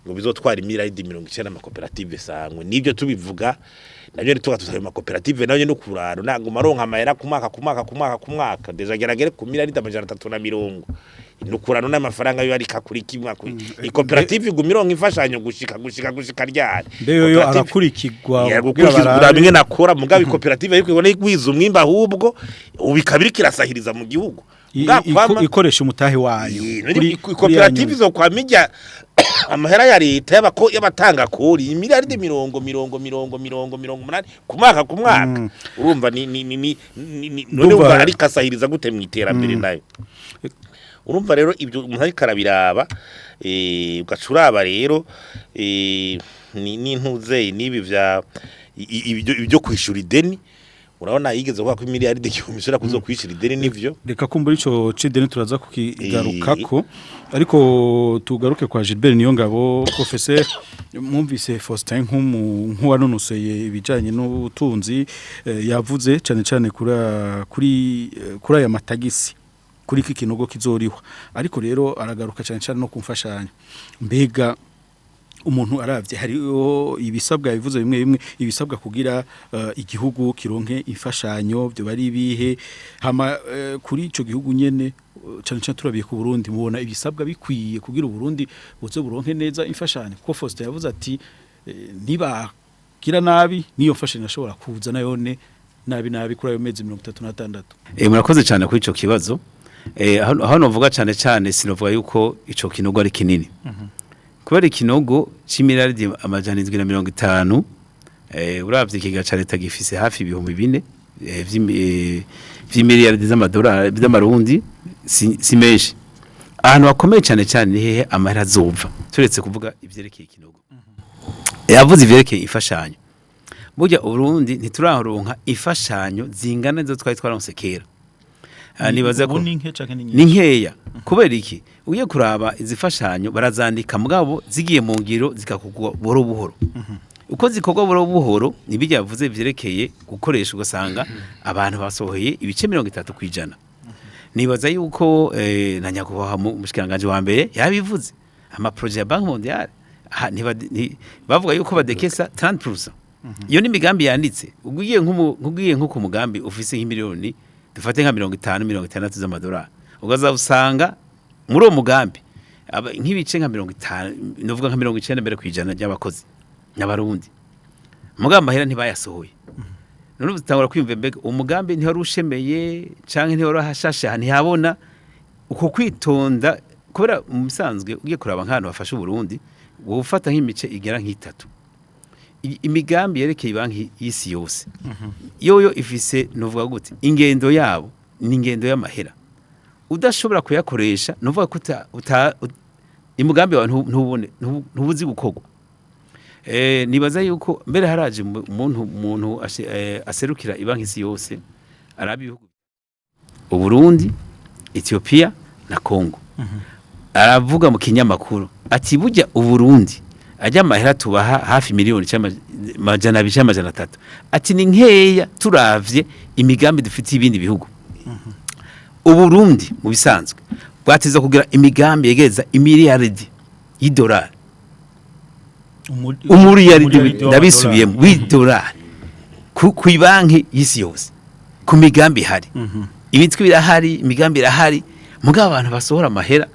ngo bizotwara imiliyaridi 90, amakoperative sangwe nibyo tubivuga nabyo ntituga tusabe amakoperative nayo no kuraro ntabwo maronka amahera ku mwaka ku mwaka ku mwaka ku mwaka, déjà geragere ku miliyaridi 340, nukurano n'amafaranga yo arika kuri kimwe ikoperative iguma ironka imfashanyo gushika gushika gushika ryari?
Mbe yo arakurikirwa kugira
gukurikizwa
barabe.
Bimwe nakora mugabo ikoperative ariko ibona igwiza umwimba, ahubwo ubu ikaba iriko irasahiriza mu gihugu.
Ikoresha umutahe wayo kuri
Koperative izokwama ijya amahera ya leta y'abatanga kori imiliyaridi mirongo mirongo mirongo mirongo mirongo umunani ku mwaka ku mwaka. Urumva ni none urumva ariko asahiriza gute mu iterambere nayo? Urumva rero ibyo umuntu ariko arabiraba, ugaca uraba rero ni n'intuze n'ibi vya ibyo kwishura ideni, urabona yigeze kuvuga ko imiliyaridi 1000 ishobora kuzo kwishura ideni, nivyo.
Reka kumbura ico cideni turaza kukigarukako, ariko tugaruke kwa Gilbert Niyongabo. Professeur, mwumvise Faustin nk'uwanonoseye ibijanye n'ubutunzi, yavuze cane cane kuri aya matagisi, kuri iki kinogo kizorihwa, ariko rero aragaruka cane cane no kumfashanyo. Mbega umuntu aravye hariho ibisabwa bivuze bimwe bimwe, ibisabwa kugira igihugu kironke imfashanyo byo bari bihe? Hama kuri ico gihugu nyene, cane cane turabiye ku Burundi, mubona ibisabwa bikwiye kugira Uburundi buze buronke neza imfashanyo? Kuko Faustin yavuze ati niba gira nabi niyo mfashanyo ashobora kuza nayone nabi nabi kuri ayo mezi 36.
Murakoze cyane kuri ico kibazo. Hano novuga cyane cyane sinovuga yuko ico kinogo ari kinini. Kubera ikinogo c'imiliyaridi 750, uravye ikiga ca leta gifise hafi 4000 vy'imiliyaridi z'amadolari by'amarundi, si menshi. Ahantu hakomeye cyane cyane ni hehe amahera azova, turetse kuvuga ivyerekeye ikinogo? Yavuze ivyerekeye imfashanyo. Burya Uburundi ntituraronka imfashanyo zingana nizo twari twaronse kera. Nibaza ko
Ubu ni nke canke ni
ni
nyinshi?
Nkeya. Kubera iki? Ugiye kuraba izi mfashanyo barazandika, mugabo zigiye mu ngiro zikakugwa buhoro buhoro. Uko zikorwa buhoro buhoro nibijya yavuze vyerekeye gukoresha, ugasanga abantu basohoye ibice 30%. Nibaza yuko na nyakubahwa mushikiranganje wa mbere yabivuze, ama projets ya Banque Mondiale aha, bavuga yuko badekesa 30%. Iyo ni imigambi yanditse. Ugiye nko ku mugambi ufise nk'imiliyoni dufate nka 50, 60 z'amadolari, ugaza usanga muri uwo mugambi nk'ibice nka 50, novuga nka 90 mbere kwijana ry'abakozi n'abarundi, mugabo amahera ntibayasohoye. None ubu utangura kwiyumva mbega umugambi ntiwari ushemeye canke ntiwari ahashashe, ntihabona uko kwitonda. Kubera mu bisanzwe ugiye kuraba nk'ahantu hafashe Uburundi, wowe ufata nk'imice igera nk'itatu. Imigambi yerekeye banki y'isi yose yoyo ifise, novuga gute, ingendo yabo ni ingendo y'amahera udashobora kuyakoresha, novuga ko Umugambi wawe ntubone ntubuzi gukorwa. Nibaza yuko mbere haraje umuntu aserukira ibanki isi yose, araba ibihugu Uburundi, Ethiopia na Congo. Aravuga mu kinyamakuru ati burya Uburundi ajya amahera tubaha hafi miliyoni 200 cyangwa 300, ati ni nkeya turavye imigambi dufitiye ibindi bihugu. Uburundi mu bisanzwe bwateza kugira imigambi yegereza imiliyaridi y'idolari, umuriyaridi, ndabisubiyemo, w'idolari ku banki y'isi yose, ku migambi ihari. Imitwe irahari, imigambi irahari, mugabo abantu basohora amahera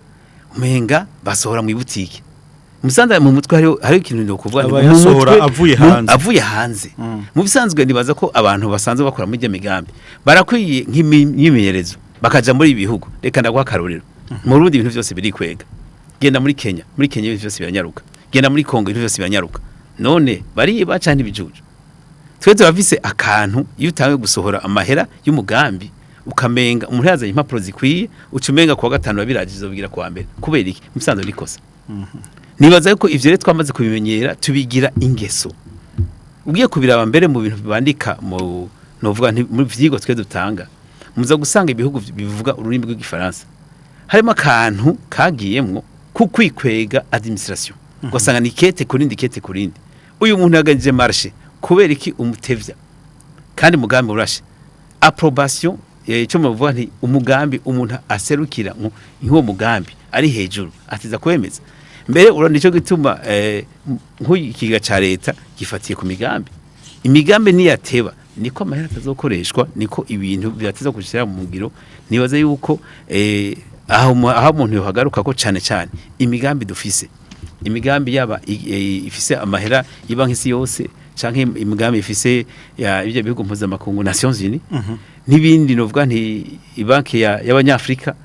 umenga basohora mu ibutike. Musanze mu mutwe hariho ikintu ndo kuvuga nti mu
Abayasohora
mutwe
avuye hanze.
Avuye hanze. Mu bisanzwe nibaza ko abantu basanzwe bakora muri iyo migambi barakwiye nk'imyimenyerezo bakaja muri ibi bihugu. Reka ndaguha akarorero: mu Burundi ibintu byose birikwega, genda muri Kenya, muri Kenya ibintu byose biranyaruka, genda muri Kongo ibintu byose biranyaruka. None bariba canke ibijuju? Twe turafise akantu, iyo utangiye gusohora amahera y'umugambi ukamenga umuntu yazanye impapuro zikwiye, uca umenga kuwa gatanu babiraje uzobigira kuwa mbere. Kubera iki? Musanzwe nikosa. Nibaza yuko ivyo rero twamaze kubimenyera, tubigira ingeso. Ugiye kubiraba mbere mu bintu bandika mu novuga nti mu vyigwa twe dutanga, muza gusanga ibihugu bivuga ururimi rw'igifaransa harimo akantu kagiyemwo ku kwikwega administration, ugasanga ni kete kurindi, kete kurindi. Uyu muntu yaganije marché, kubera iki umutevya kandi umugambi urashe approbation? Icyo muvuga nti umugambi umuntu aserukira nk'uwo mugambi ari hejuru atiza kwemeza mbere. Urabona nicyo gituma nk'uyu ca leta gifatiye ku migambi. Imigambi niyateba niko amahera atazokoreshwa, niko ibintu byateza gushyira mu ngiro. Nibaza yuko aho umuntu yohagaruka ko cane cane imigambi dufise, imigambi yaba ifise amahera y'ibanki isi yose canke imigambi ifise ya ibyo bihugu mpuzamakungu, Nations Unies n'ibindi, novuga nti ibanki y'abanyafrika,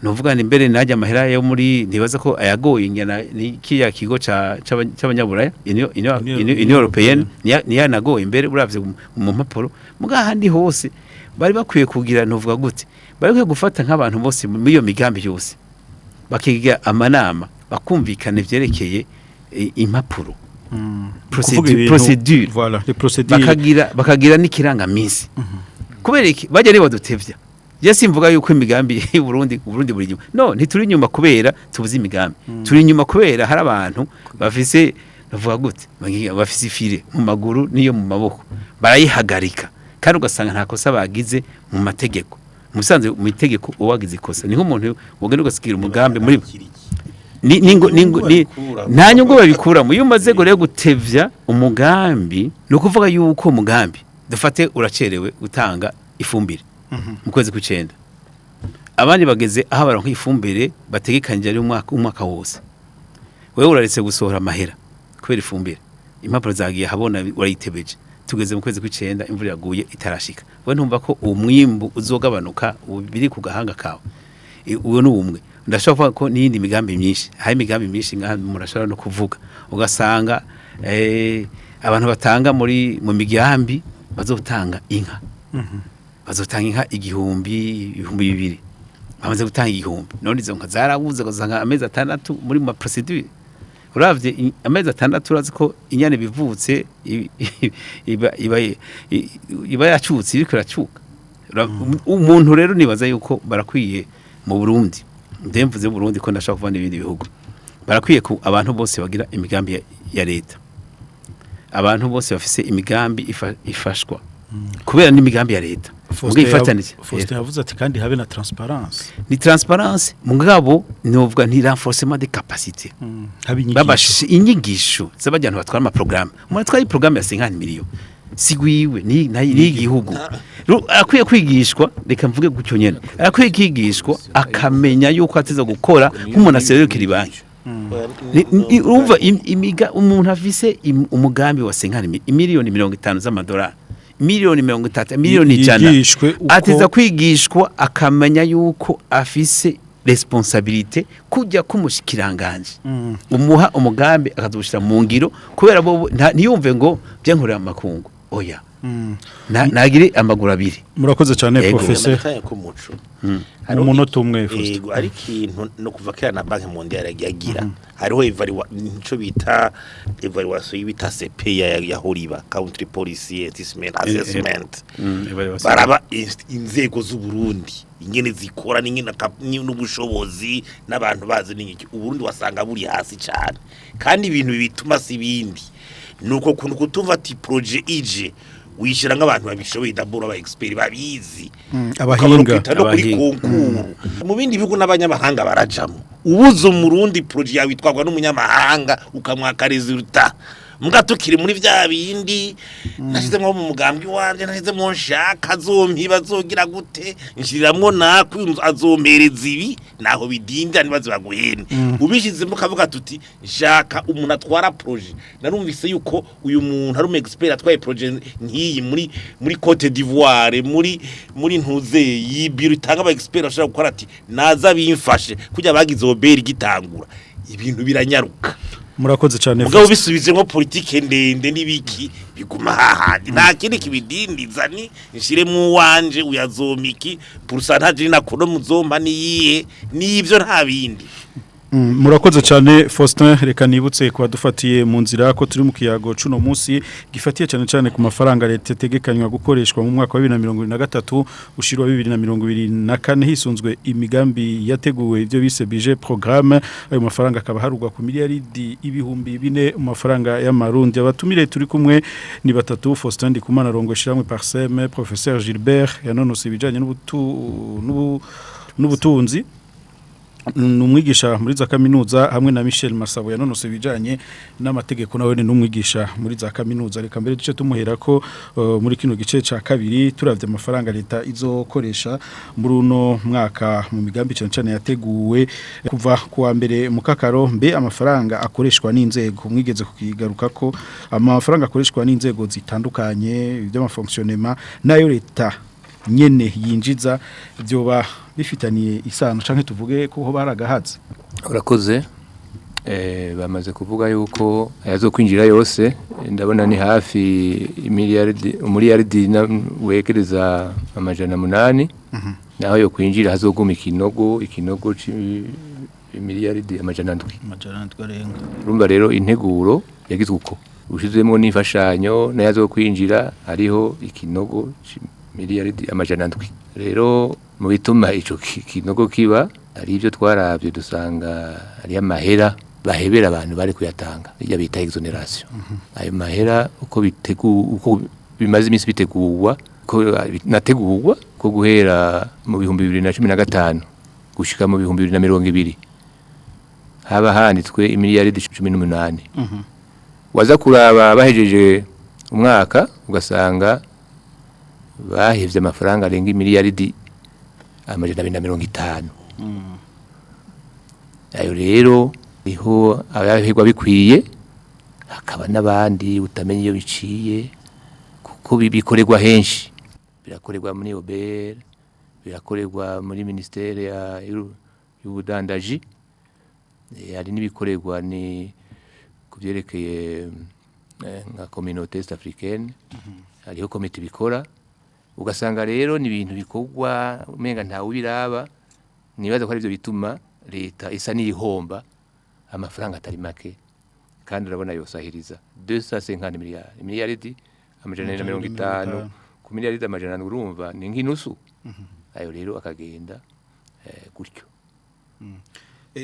novuga ni mbere najya amahera yo muri, ntibaza ko ayagoye ingana ni kiya kigo c'abanyaburaya, Union Européenne, niya nagoye imbere uravye mu mpapuro. Muga ahandi hose bari bakwiye kugira, novuga gute, bari bakwiye gufata nk'abantu bose muri iyo migambi yose, bakiga amanama, bakumvikana ivyerekeye impapuro,
Kuvuga ibintu-
procédure.
Voilà, les procédures.
Bakagira n'ikirangaminsi. Kubera iki bajya niba dutevya? Je simvuga yuko imigambi y'u Burundi, Burundi buri inyuma. No ntituri inyuma kubera tubuze imigambi, turi inyuma kubera hari abantu bafise, bavuga gute, bafise ifire mu maguru niyo mu maboko, barayihagarika kandi ugasanga nta kosa bagize mu mategeko. Musanze mu itegeko uwagize ikosa ni nk'umuntu wogenda ugasigira umugambi muri ni ni ni nta nyungu babikuramo. Iyo umaze rero gutevya umugambi, ni ukuvuga yuko umugambi dufate uracerewe gutanga ifumbire mu kwezi kw'icenda, abandi bageze aho baronka ifumbire bategekanyije ari umwaka wose, wewe uraretse gusohora amahera kubera ifumbire, impapuro zagiye habona, urayitebeje, tugeze mu kwezi kw'icenda imvura yaguye itarashika, wewe ntumva ko umwimbu uzogabanuka biri ku gahanga kawe? Uwo ni umwe. Ndashobora kuvuga ko n'iyindi migambi myinshi, hari imigambi myinshi ngaha murashobora no kuvuga ugasanga abantu batanga muri mu migambi bazotanga inka, bazotanga inka 1000, 2000, bamaze gutanga 1000. None izo nka zarabuze, ugasanga amezi 6 muri ma procédure. Uravye amezi 6, urazi ko inyana bivutse iba yacutse, iriko iracuka. Umuntu rero nibaza yuko barakwiye mu Burundi, ndemvuze mu Burundi ko ndashaka kuva n'ibindi bihugu, barakwiye ku abantu bose bagira imigambi ya leta, abantu bose bafise imigambi ifashwa kubera n'imigambi ya leta muga ifatanije.
Faustin yavuze ati kandi habe na transparence.
Ni transparence, mugabo novuga nti renforcement des capacités.
Habe inyigisho.
Babashe inyigisho z'abajyantu batwara ama programme. Umuntu atwara programme ya 50 millions sigwiwe ni igihugu. Akwiye kwigishwa, reka mvuge gutyo nyene, akwiye kwigishwa akamenya yuko ateza gukora nk'umuntu aserukira banki. Urumva imiga umuntu afise umugambi wa 50 miliyoni 50 z'amadolari, miliyoni 30, miliyoni 100,
Yigishwe uko-
ateza kwigishwa akamenya yuko afise responsabilité kujya kumushikiranganje umuha umugambi akazushira mu ngiro, kubera bo ntiyumve ngo byankorera amakungu, oya. Nagire amaguru abiri.
Murakoze cyane,
Yego.
professeur.
Amatara ku muco.
Umunota umwe, Faustin.
Yego, ari ikintu no kuva kera na Banque mondiale yagira, hariho nico bita evaluation y'ibita CP ya Horiba, country policy assessment. Baraba inzego z'u Burundi ingene zikora n'ingene n'ubushobozi n'abantu bazi n'iki. Uburundi wasanga buri hasi cyane, kandi ibintu bituma si ibindi, nuko kuntu kutumva ati projet ije wishira nk'abantu babishoboye, d'abord aba expert babizi.
Abahinga.
Ukabona no kuri
Abahinga.
concours mu bindi bihugu n'abanyamahanga barajamo. Ubuze umurundi, projet yawe itwarwa n'umunyamahanga, ukamwaka résultat. Mbwa tukiri muri vya bindi nashizemo mu mugambi wanje, nashizemo nshaka azompiba, azogira gute, nshiriramwo nakwi azompereza ibi, naho bidindira nibaze baguhene. Ubishizemo kavuga tuti nshaka umuntu atwara projet, narumvise yuko uyu muntu ari umu expert atwaye projet nk'iyi muri Cote d'Ivoire, muri ntuze yibiro itanga aba expert bashobora gukora, ati naza bimfashe kujya bagize OBR gitangura, ibintu biranyaruka.
Murakoze cyane,
Mugabo
Faustin.
bisubizemo politike ndende n'ibiki biguma hahandi, nta kindi kibidindiza, ni nshiremo uwanje uyazomiki pourcentage nakono muzompa niyihe nivyo, nta bindi.
Murakoze cyane, Faustin. Reka nibutse kuba dufatiye mu nzira ko turi mu kiyago cuno munsi gifatiye cyane cyane ku mafaranga leta itegekanywa gukoreshwa mu mwaka wa 2023 ushirwa 2024 hisunzwe imigambi yateguwe, ibyo bise budget programme. Ayo mafaranga akaba harugwa ku miliyaridi 4000 mu mafaranga y'amarundi. Abatumire turi kumwe ni batatu: Faustin Ndikumana rongo ishiramwe Parsem, Professeur Gilbert yanonose ibijanye n'ubutunzi, ni umwigisha muri za kaminuza, hamwe na Michel Masabo yanonose ibijanye n'amategeko, nawe ni n'umwigisha muri za kaminuza. Reka mbere duce tumuhera ko muri kino gice ca kabiri turavye amafaranga leta izokoresha muri uno mwaka mu migambi cyane cyane yateguwe kuva kuwa mbere mu kakaro. Mbe amafaranga akoreshwa n'inzego, mwigeze kukigaruka ko amafaranga akoreshwa n'inzego zitandukanye by'amafonctionnement nayo leta nyene yinjiza byoba bifitaniye isano, canke tuvuge ko ho baragahaze?
Urakoze. Bamaze kuvuga yuko ayazo kwinjira yose ndabona ni hafi imiliyaridi, umuliyaridi wegereza 800, naho yo kwinjira hazoguma ikinogo 700 miliyaridi.
700 arenga.
Urumva rero integuro yagizwe uko ushizemo n'imfashanyo nayo kwinjira hariho ikinogo 700 miliyaridi. Rero mu bituma ico kinogo kiba ari ibyo twaravye, dusanga ari amahera bahebera abantu bari kuyatanga, bijya bita exonération. Ayo mahera uko bitegu uko bimaze iminsi bitegurwa, ko nategurwa ko guhera mu 2015 gushika mu 2020 haba handitswe imiliyaridi 18. Waza kuraba bahejeje umwaka ugasanga bahevye amafaranga arenga imiliyaridi 250. Ayo rero niho abayahegwa bikwiye, hakaba n'abandi utamenya iyo biciye, kuko bikorerwa henshi: birakorerwa muri OBR, birakorerwa muri ministère y'ubudandaji, hari n'ibikorerwa ni ku byerekeye nka communauté est africaine, hariho komite bikora. Ugasanga rero ni ibintu bikorwa umenga ntawe ubiraba. Nibaza ko arivyo bituma leta isa n'ihomba amafaranga atari make, kandi urabona yosahiriza 250 miliyari, 450 miliyaridi ku 700 miliyaridi, urumva ni nk'inusu. Ayo rero akagenda gutyo.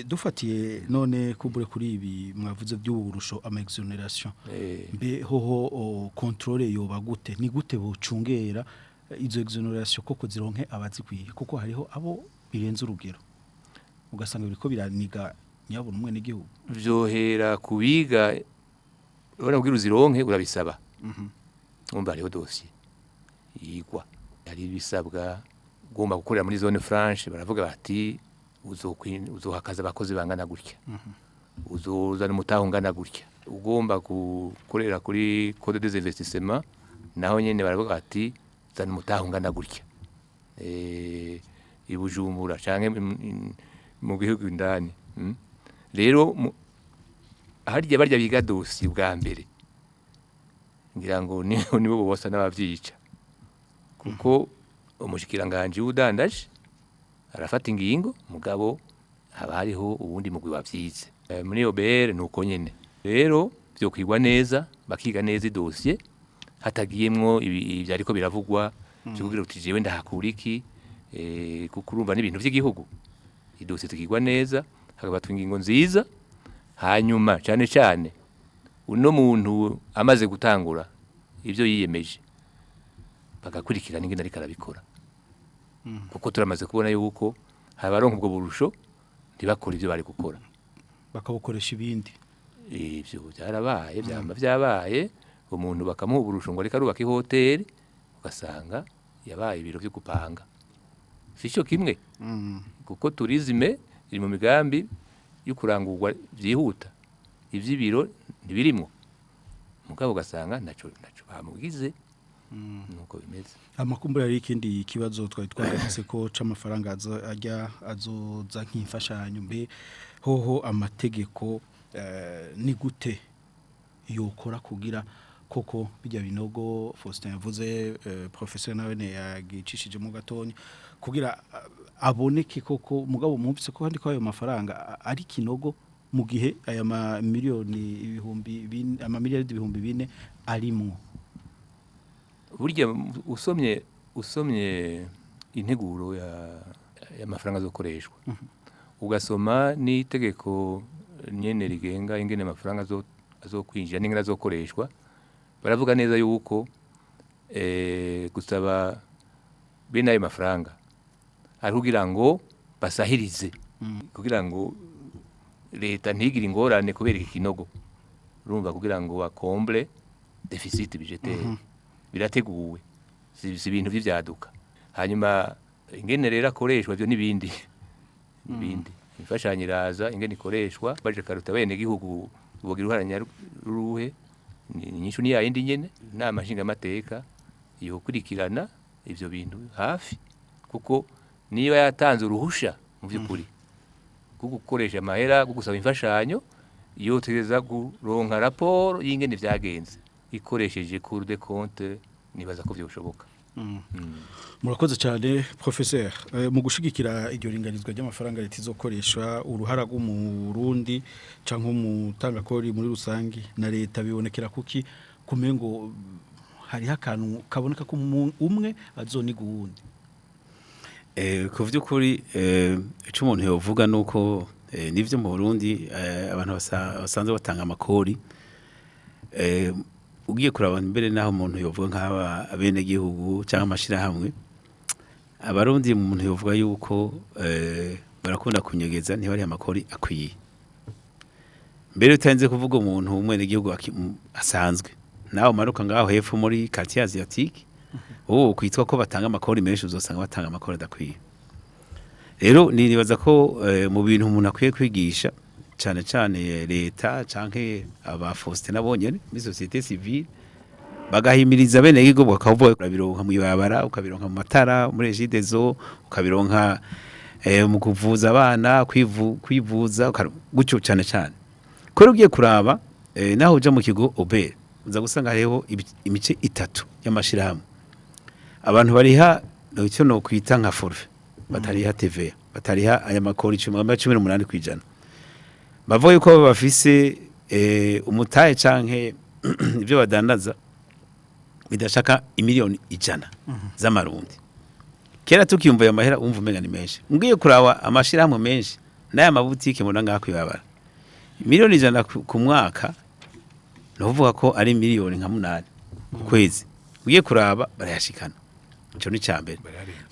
Dufatiye none kubure kuri ibi mwavuze by'uburusho, ama exonération, mbe hoho contrôle yoba gute? Ni gute bocungera izo exonération koko zironke abazikwiye? Kuko hariho abo birenze urugero, ugasanga biriko biraniga nyabona umwe n'igihugu.
Vyohera kubiga. Urabona, kugira uzironke urabisaba. Umva, hariho dossier yigwa, hari ibisabwa. Ugomba gukorera muri zone franche, baravuga bati uzohakaza abakozi bangana gutya, uzozana umutahe ungana gutya. Ugomba gukorera kuri code des investissements, naho nyene baravuga bati zana umutahe ungana gutya i Bujumbura canke mu gihugu indani. Rero harya barya biga dossier bwa mbere. Ngira ngo nibo bose n'abavyica, kuko umushikiranganje w'udandaje arafata ingingo, mugabo haba hariho uwundi mugwi wavyize. Muri OBR nuko nyene rero vyokwigwa neza, bakiga neza idosiye hatagiyemwo ibi ariko biravugwa byo kugira uti jewe ndahakura iki, kuko urumva n'ibintu vy'igihugu. Idosiye tukigwa neza, hakabatwa ingingo nziza, hanyuma cyane cyane uno muntu amaze gutangura ivyo yiyemeje bagakurikirana ingene ariko arabikora, kuko turamaze kubona yuko habaronka ubwo burusho ntibakora ivyo bari gukora,
bakabukoresha ibindi.
Ivyo byarabaye, byamba byabaye, umuntu bakamuha uburusho ngo ariko arubaka ihoteli, ugasanga yabaye ibiro byo gupanga. Sico kimwe, kuko tourisme iri mu migambi yo kurangurwa byihuta, ivy'ibiro ntibirimwo, mugabo ugasanga naco bamugize. Nuko bimeze.
Amakumbura yari ikindi kibazo twari twagarutse ko c'amafaranga ajya azoza nk'imfashanyo, mbe hoho amategeko ni gute yokora kugira koko bijya binogo Faustin yavuze, professeur nawe ne yagicishije mu gatonya kugira aboneke koko, mugabo mwumvise ko handiko ayo mafaranga ari kinogo mu gihe aya ma miliyoni 2000 ama miliyaridi 2000 arimwo.
Burya usomye integuro y'amafaranga azokoreshwa, ugasoma n'itegeko nyene rigenga ingene amafaranga azokwinjira n'ingene azokoreshwa, baravuga neza yuko gusaba bene ayo mafaranga ari kugira ngo basahirize, kugira ngo leta ntigire ingorane kubera iki kinogo, urumva, kugira ngo bakomble deficit budgetaire. Birateguwe, si ibintu by'ivyaduka. Hanyuma ingene rero akoreshwa byo nibindi nibindi imfashanyo iraza ingene ikoreshwa baje karuta bene gihugu bogira uruhara ruhe ni nyishu ni yayindi nyene. Inama nshingamateka yokurikirana ivyo bintu hafi, kuko niba yatanze uruhusha mu by'ukuri bwo gukoresha amahera bwo gusaba imfashanyo, yotegeza kuronka raporo y'ingene vyagenze ikoresheje Cour des comptes, nibaza ko vyoshoboka.
Murakoze cyane professeur. Mu gushigikira iryo ringanizwa ry'amafaranga leta izokoresha, uruhara rw'umurundi canke umutangakori muri rusangi na leta bibonekera kuki kumengo hariho akantu kaboneka ko umwe azoniga uwundi?
Ku vy'ukuri ico umuntu yovuga nuko nivyo mu Burundi abantu basanzwe batanga amakori, ugiye kuraba mbere naho umuntu yovuga nk'aba abene gihugu cyangwa amashirahamwe, abarundi umuntu yovuga yuko barakunda kunyegeza, ntibari amakori akwiye. Mbere utarinze kuvuga umuntu umwene gihugu asanzwe, nawe umanuka ngaho hepfo muri quartier asiatique, ubu kwitwa ko batanga amakori menshi, uzosanga batanga amakori adakwiye. Rero nibaza ko mu bintu umuntu akwiye kwigisha cyane cyane leta canke aba Faustin nabonyene muri société civile, bagahimiriza bene gihugu, bakavuga ukabironka mu ibarabara, ukabironka mu matara muri Regideso, ukabironka mu kuvuza abana, kwivuza gutyo cyane cyane. Kuri ugiye kuraba naho uja mu kigo OBR, uza gusanga hariho imice itatu y'amashirahamwe. Abantu bariha icyo no kwita nka forfait, batariha TVA, batariha aya makori 18%. Bavuga yuko bafise umutahe canke ibyo badandaza bidashaka imiliyoni 100 z'amarundi. Kera tukiyumva ayo mahera umva umenga ni menshi. Ngiye kuraba amashirahamwe menshi n'aya mabutike mbona ngaho kwibabara, miliyoni 100 ku mwaka, novuga ko ari miliyoni nka 8 ku kwezi. Ugiye kuraba barayashikana. Ico ni cambere.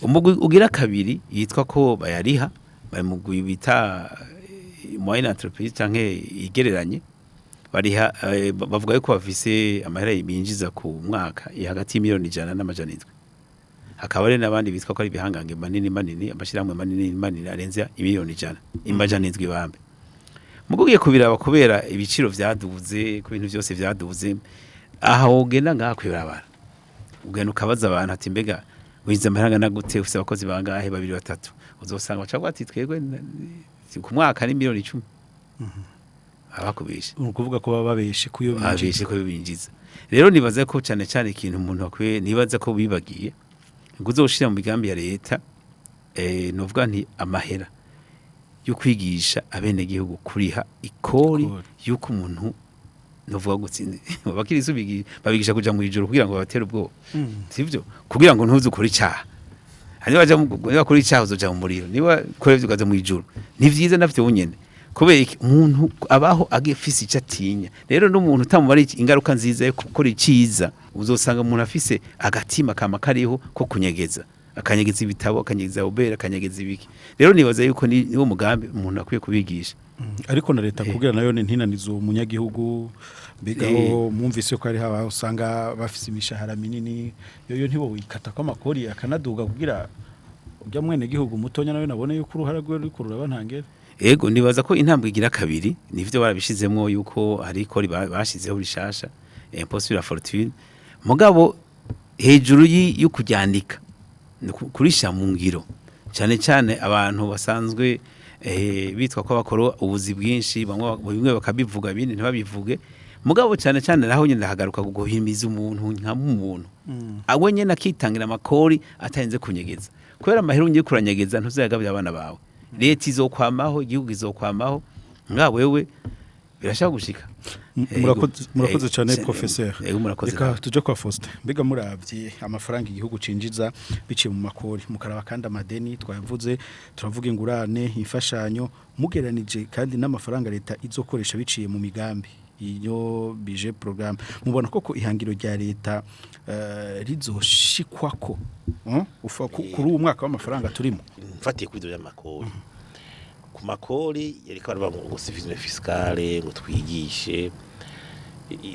Umugwi ugira kabiri yitwa ko bayariha, bari mu bita moyenne entreprise canke igereranye, bariha bavuga yuko bafise amahera binjiza ku mwaka hagati y'imiliyoni 100 n'amajana 7. Hakaba hari n'abandi bitwa ko ari ibihangange manini manini, amashirahamwe manini manini arenze imiliyoni 100 imajana 7 bambe. Mugugiye kubiraba kubera ibiciro vyaduze, ku bintu byose vyaduze, aha ugenda ngaha kwirabara, ugenda ukabaza abantu ati mbega winjiza amahera angana gute, ufise abakozi bangahe, babiri batatu, uzosanga baca ati twebwe ku mwaka ni miliyoni 10. Abakubishe.
Ni ukuvuga ko baba babeshe kuyo binjiza.
Babeshe ko binjiza. Rero nibaza ko cyane cyane ikintu umuntu akwiye, nibaza ko bibagiye kuzoshira mu migambi ya leta, novuga nti amahera yo kwigisha abenegihugu kuriha ikori,
Ikori.
yuko umuntu novuga gutsinda abakirisu babigisha kuja mu ijuru kugira ngo babatere ubwoba, sivyo? Kugira ngo ntuze ukore icyaha, hanyuma baja niba ukora icyaha uzoja mu muriro, niba ukora ivyo ukaza mu ijuru. Ni vyiza navyo nyene, kubera iki? Umuntu abaho agifise icyo atinya. Rero n'umuntu utamubara ingaruka nziza yo gukora iciza, uzosanga umuntu afise agatima kama kariho ko kunyegeza, akanyegeza ibitabo, akanyegeza ubera, akanyegeza ibiki. Rero nibaza yuko niwo mugambi umuntu akwiye kubigisha.
Ariko na leta kugira nayo ni ntinanizo umunyagihugu, mbega aho mwumvise ko ari haba usanga bafise imishahara minini, yoyo ntibo wikata ko amakori akanaduga kugira ujya mwene gihugu mutonya nawe nabone yuko uruhara rwe ruriko ruraba ntangere.
Ego, nibaza ko intambwe igira kabiri nivyo barabishizemwo yuko hari ikori bashizeho rishasha, impôt sur la fortune, mugabo hejuru yo kuryandika ni kurisha mu ngiro, cyane cyane abantu basanzwe bitwa ko bakora ubuzi bwinshi, bamwe bimwe bakabivuga ibindi ntibabivuge. Mugabo cyane cyane naho nyine ndahagaruka guhimiza umuntu nka muntu awe nyene akitangira amakori atarinze kunyegeza, kubera amahera ugiye kuranyegeza ntuzayagabira abana bawe. Leta izokwamaho, igihugu izokwamaho, nga wewe birashaka gushika.
Murakoze cyane professeur.
Ego, murakoze.
Reka tuje kwa Faustin. Mbega muravye amafaranga igihugu cinjiza biciye mu makori, mukaraba kandi amadeni twavuze, turavuga ingurane, imfashanyo, mugeranije kandi n'amafaranga leta izokoresha biciye mu migambi iyo budget programme, mubona koko ihangiro rya leta rizoshikwako ufa kuri uwo mwaka w'amafaranga turimo?
Mfatiye kuri ibyo by'amakori, ku makori yariko baravuga ngo civisme fiscale, ngo twigishe.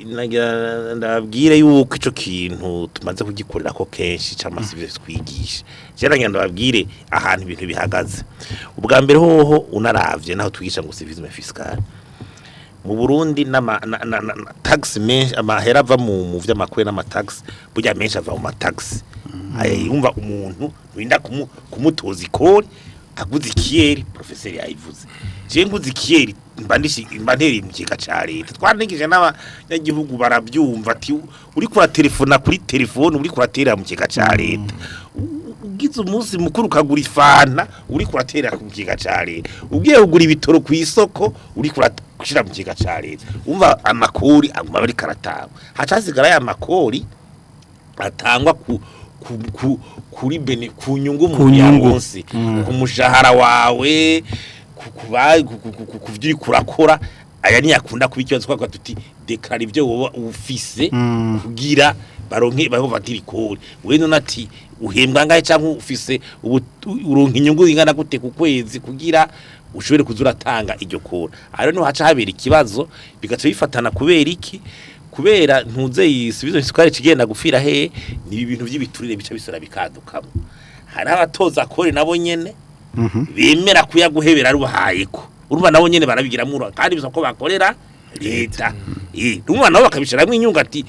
Nagira ndababwire yuko ico kintu tumaze kugikorera ko kenshi c'ama civisme twigisha. Je nagira ndababwire ahantu ibintu bihagaze. Ubwa mbere hoho, unaravye naho twigisha ngo civisme fiscale mu Burundi n'ama na tax menshi, amahera ava mu vy'amakwe n'ama tax, burya menshi ava mu ma tax. Yumva umuntu winda kumutoza ikori aguze ikiyeri, professeur yayivuze. Je nguze ikiyeri mba mba ntereye mu kigega ca leta. Twanigije n'abanyagihugu barabyumva ati uri kuratelefona kuri telefone uri kuratera mu kigega ca leta. Ugize umunsi mukuru ukagura ifanta uri kuratera mu kigega ca leta. Ugiye kugura ibitoro ku isoko uri kurashira mu kigega ca leta. Umva, amakori aguma bari karatangwa, haca hasigara ya makori atangwa ku kuri bene ku nyungu
Ku
umuntu
nyungu.
yaronse, ku mushahara wawe, ku ku vyo uriko urakora. Aya ntiyakunda kuba ikibazo twavuga tuti déclara ibyo woba ufise kugira baronke bafatira ikori. We none ati uhembwa ngahe canke ufise uronka inyungu ingana gute ku kwezi kugira ushobore kuza uratanga iryo kora. Aho niho haca habera ikibazo, bigaca bifatana. Kubera iki? Kubera ntuze yisubizo isukari kigenda gufira he, ni ibintu by'ibiturire bica bisora bikadukamo. Hari abatoza kore nabo nyene bemera kuyaguhebera ruhayeko, urumva nabo nyene barabigiramwo uruhare, kandi bisa ko bakorera leta. Urumva nabo bakabishiramwo inyungu, ati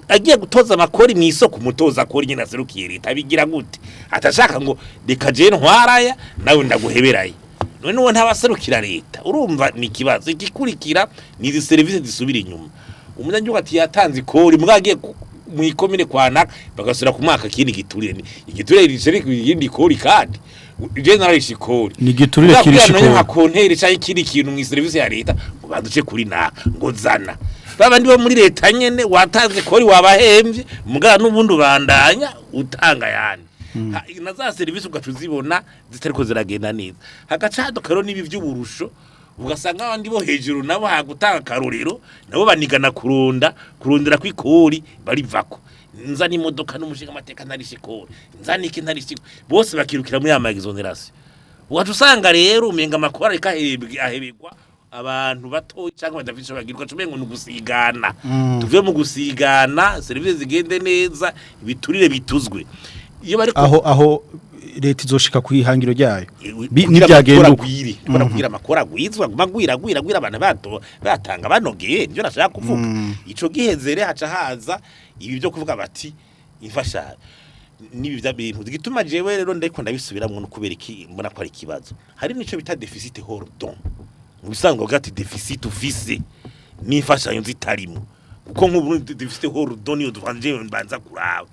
agiye gutoza amakori mu isoko, umutoza kori nyene aserukiye leta abigira gute? Atashaka ngo reka je ntwaraya nawe ndaguheberaye, none uwo ntabaserukira leta? Urumva ni ikibazo. Igikurikira ni izi serivisi zisubira inyuma. Umunyagihugu ati yatanze ikori, mwagiye mu ikomine kwa naka bagasubira ku mwaka kindi giturire. Ni igiturire risheri yindi kori, kandi je nararishe ikori.
Ni igiturire kirisha
ikori
ikori.
Nka compteur cyangwa ikindi kintu mu serivisi ya leta, ngo baduce kuri naka, ngo zana babandi bo muri leta nyene. Watanze kori, wabahemvye, mugana n'ubundi ubandanya utanga yandi. Na za serivisi ugaca uzibona zitariko ziragenda neza, hagaca haduka rero n'ibi vy'uburusho, ugasanga abandi bo hejuru nabo hagutanga akarorero, nabo banigana kurunda kurundira kw'ikori barivako. Nza n'imodoka n'umushinga amateka ntarishe ikori, nza n'iki ntarishe ikori, bose bakirukira muri ya ma exonération. Ugaca usanga rero umenga amakori ariko ahebegwa abantu batoyi cyangwa badafite icyo bagira. Ugaca umengo ni ugusigana. Tuve mu gusigana, serivisi zigende neza, ibiturire bituzwe. Iyo bariko
Aho leta izoshika ku ihangiro ryayo
kugira
nibyagenda
amakuru
uko.
agwire, kubera kugira amakuru agwizwa aguma agwira agwira agwira, abantu bato batanga banogeye, nivyo nashaka kuvuga. Ico giheze rero haca haza ibi byo kuvuga bati imfashanyo nibi bya bintu. Gituma jewe rero ndiko ndabisubiramwo no kubera iki mbona ko ari ikibazo, hari nico bita déficit hors don. Mu bisanzwe bavuga ati déficit ufise n'imfashanyo zitarimo, kuko nk'ubu déficit hors don niyo duhanje mbanza kuraba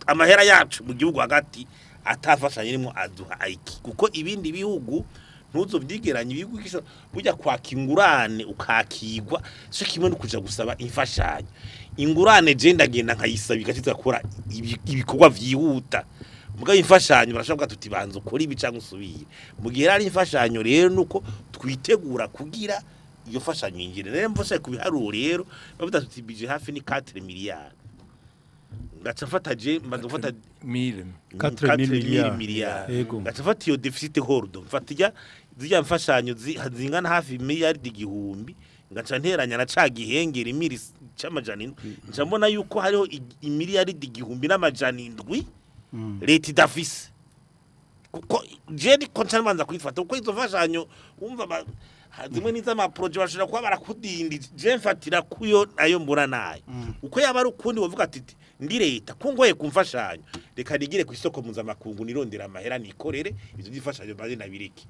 amahera yacu mu gihugu hagati atafashanyo irimo aduha iki, kuko ibindi bihugu ntuzovyigeranye. Ibihugu burya kwaka ingurane ukakigwa cyo kimwe no kuja gusaba imfashanyo. Ingurane je ndagenda nkayisaba igaciza gukora ibikorwa vyihuta, mugabo imfashanyo barashobora kuvuga tuti banza ukore ibi canke usubire. Mu gihe ari imfashanyo rero nuko twitegura kugira iyo mfashanyo yinjire. Rero mvose ku biharuro rero bavuga tuti budget hafi ni 4 miliyari, ngaca mfata je mbanza gufata
mille.
4 milliards.
Miliyari.
Yego.
Ngaca mfata iyo déficit hors don, mfata ijya zirya mfashanyo zingana hafi miliyaridi 1000, ngaca nteranya na ca gihengeri imiri c'700, nca mbona yuko hariho imiliyaridi 1700 leta idafise, kuko je niko nca mbanza kuyifata, kuko izo mfashanyo wumva zimwe n'iz'ama projets bashobora kuba barakudindije. Je mfatira kuyo ayo mbona nayo uko yaba ari ukundi wovuga ati ndi leta ko ngoye ku mfashanyo, reka nigire ku isoko mpuzamakungu nirondera amahera nikorere ivyo by'imfashanyo mbaze nabireke.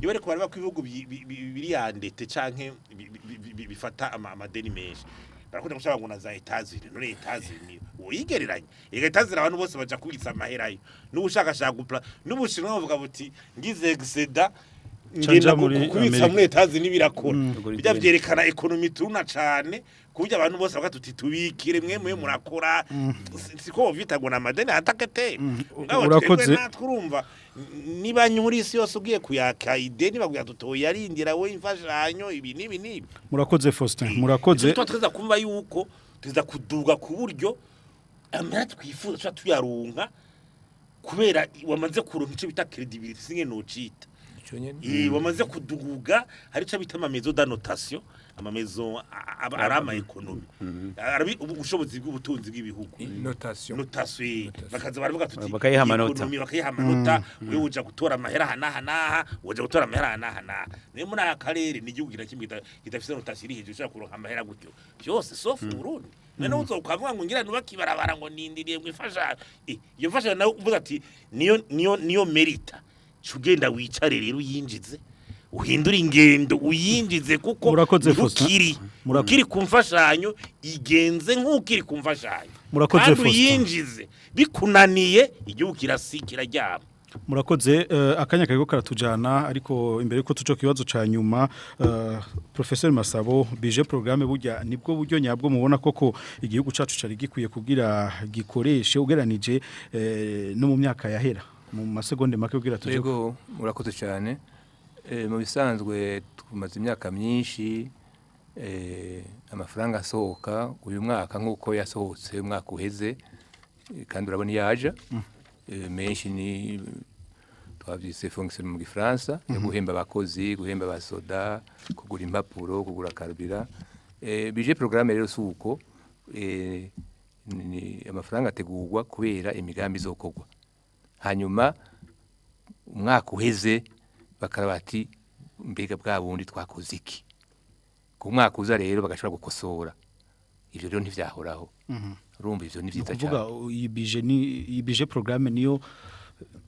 Iyo bariko baraba ko ibihugu biri endettés canke bifata amadeni menshi, barakunda gushaka ngo na za États-Unis. None États-Unis uyigereranya ega États-Unis, abantu bose baja kubitsa amahera yo n'ubushakashaka gupla n'Ubushinwa bavuga buti ngize excédent
Canja
ngenda
muri
kubitsa
Amerika.
muri États-Unis birakora.
Bijya
Bijya vyerekana économie turuna cane ku buryo abantu bose bavuga tuti tubikire mwe mwe murakora. Siko bovyita ngo namadeni atakete.
Urakoze.
Natwe urumva niba nyuri isi yose ugiye kuyaka ideni baguya tutoya arindira we imfashanyo ibi n'ibi n'ibi.
Murakoze Faustin, murakoze.
Tuba tuza kumva yuko tuza kuduga ku buryo amahera twifuza tuba tuyaronka kubera wamaze kuronka ico bita crédibilité, singe nocita.
Ico nyene.
Wamaze kuduga, hari ico bita ama maisons de notation, ama maisons ari ama économies arabi ubushobozi bw'ubutunzi bw'ibihugu.
Notation.
Notation.
Notation.
Bakaza baravuga tuti
Bakayiha amanota.
économie bakayiha amanota, wewe uja gutora amahera aha n'aha n'aha, uja gutora amahera aha n'aha n'aha. Niyo muri aka karere ni igihugu kimwe kidafise notation iri hejuru ushobora kuronka amahera gutyo byose sauf Burundi. None uzokavuga ngo ngira nubake ibarabara ngo nindiriye ngo ifasha iyo mfasha nawe uvuga ati niyo merita ugenda wicare rero uyinjize, uhindure ingendo uyinjize, kuko
Murakoze, Faustin.
ntukiri ukiri ku mfashanyo, igenze nk'ukiri ku mfashanyo
Murakoze,
kandi
Faustin.
uyinjize. Bikunaniye igihugu kirasi kiraryama.
Murakoze. Akanya kariko karatujana, ariko imbere yuko tuco kibazo ca nyuma, Professeur Masabo, budget programme burya nibwo buryo nyabwo mubona koko igihugu cacu cari gikwiye kugira gikoreshe ugeranije no mu myaka yahera, mu masegonde make kugira tuje?
Yego, murakoze cyane. Mu bisanzwe tumaze imyaka myinshi amafaranga asohoka uyu mwaka nk'uko yasohotse umwaka uheze, kandi urabona iyo aja menshi ni twavyise fonction mu gifaransa yo guhemba abakozi, guhemba abasoda, kugura impapuro, kugura carburant. Budget programme rero si uko, ni amafaranga ategurwa kubera imigambi izokorwa, hanyuma umwaka uheze bakaraba bati mbega bwa bundi twakoze iki? Ku mwaka uza rero bagashobora gukosora. Ivyo rero ntivyahoraho. Urumva ivyo ni vyiza
Kuvuga
cyane.
iyi budget ni iyi budget programme niyo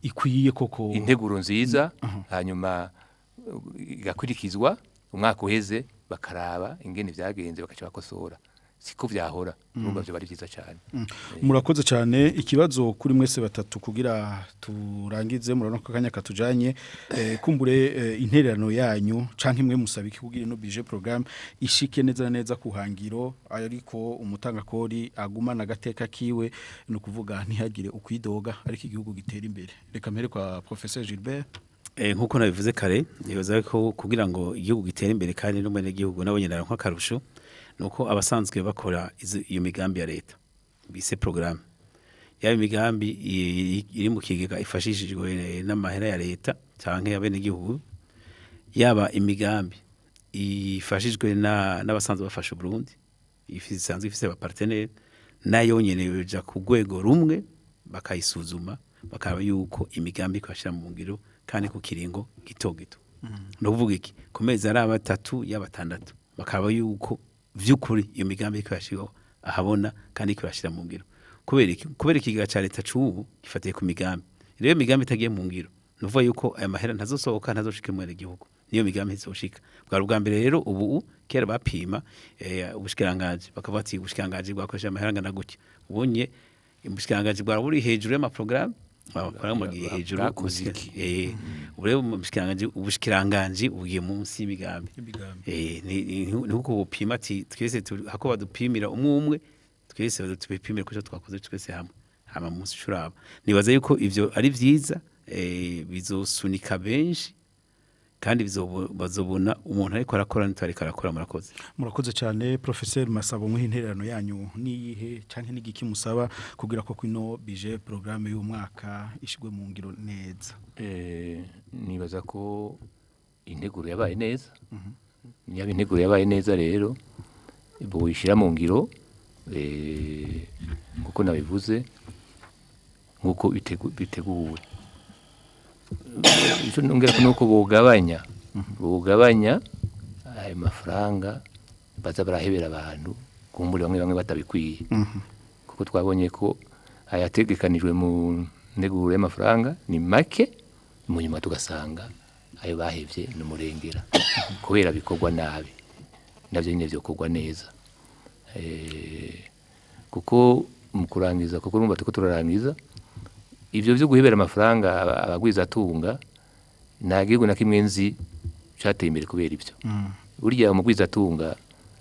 ikwiye koko?
Integuro nziza, hanyuma igakurikizwa, umwaka uheze bakaraba ingene vyagenze bakaca bakosora. Siko vyahora. Urumva vyo bari vyiza cyane.
Murakoze cyane. Ikibazo kuri mwese batatu kugira turangize, murabona ko akanya katujanye. Kumbure intererano yanyu canke imwe musaba iki kugira ino budget programme ishike neza na neza ku hangiro, ariko umutangakori agumana agateka kiwe, ni ukuvuga ntihagire ukwidoga, ariko igihugu gitera imbere? Reka mpere kwa Professeur Gilbert.
Nkuko nabivuze kare, nibaza ko kugira ngo igihugu gitere imbere kandi n'umwenegihugu nabo nyene aronka akarusho, nuko abasanzwe bakora iyo migambi ya leta bise programme, yaba imigambi iri mu kigega ifashishijwe n'amahera ya leta canke y'abenegihugu, yaba imigambi ifashijwe n'abasanzwe bafasha Burundi isanzwe ifise aba partenaires, nayo nyene yoja ku rwego rumwe bakayisuzuma, bakaba yuko imigambi ikashira mu ngiro kandi ku kiringo gito gito. No kuvuga iki, ku mezi ari 3 y'abatandatu, bakaba yuko vy'ukuri iyo migambi ikashirwa ahabona kandi ikashira mu ngiro. Kubera iki? Kubera ikigega ca leta c'ubu gifatiye ku migambi. Rero iyo migambi itagiye mu ngiro, nuvuga yuko aya mahera ntazosohoka, ntazoshika mu gihugu. Niyo migambi izoshika. Bwa ubwa mbere rero ubu kera bapima ubushikiranganje bakavuga ati ubushikiranganje bwakoresha amahera angana gutya. Ubonye ubushikiranganje bwara buri hejuru y'amaprogrammes bakora mu gihe hejuru
Bwakoze iki?
Ubu rero ubushikiranganje bugiye munsi y'imigambi. Ni uko bupima ati twese hako badupimira umwe umwe, twese tubipimire kuco twakoze twese hamwe, hama munsi ucuraba. Nibaza yuko ivyo ari vyiza, bizosunika benshi kandi bazobona umuntu ariko arakora n'itariko arakora. Murakoze.
Murakoze cyane. Professeur Masabo, muhe intererano yanyu niyihe canke n'igiki musaba kugira ko kwino budget programme y'umwaka ishigwe mu ngiro neza?
Nibaza ko integuro yabaye neza. Niba integuro yabaye neza rero boyishira mu ngiro, nkuko nabivuze, nkuko biteguwe. Icyo nongera ko nuko bogabanya ayo mafaranga baza barahebera abantu kumbure bamwe bamwe batabikwiye, kuko twabonye ko ayategekanijwe mu nteguro y'amafaranga ni make, mu nyuma tugasanga ayo bahevye ni umurengera kubera bikorwa nabi. Navyo nyine vyokorwa neza, kuko mu kurangiza, kuko urumva turiko turarangiza, ivyo vyo guhebera amafaranga abagwizatunga, nta gihugu na kimwe nzi cateye imbere kubera ivyo. Burya umugwizatunga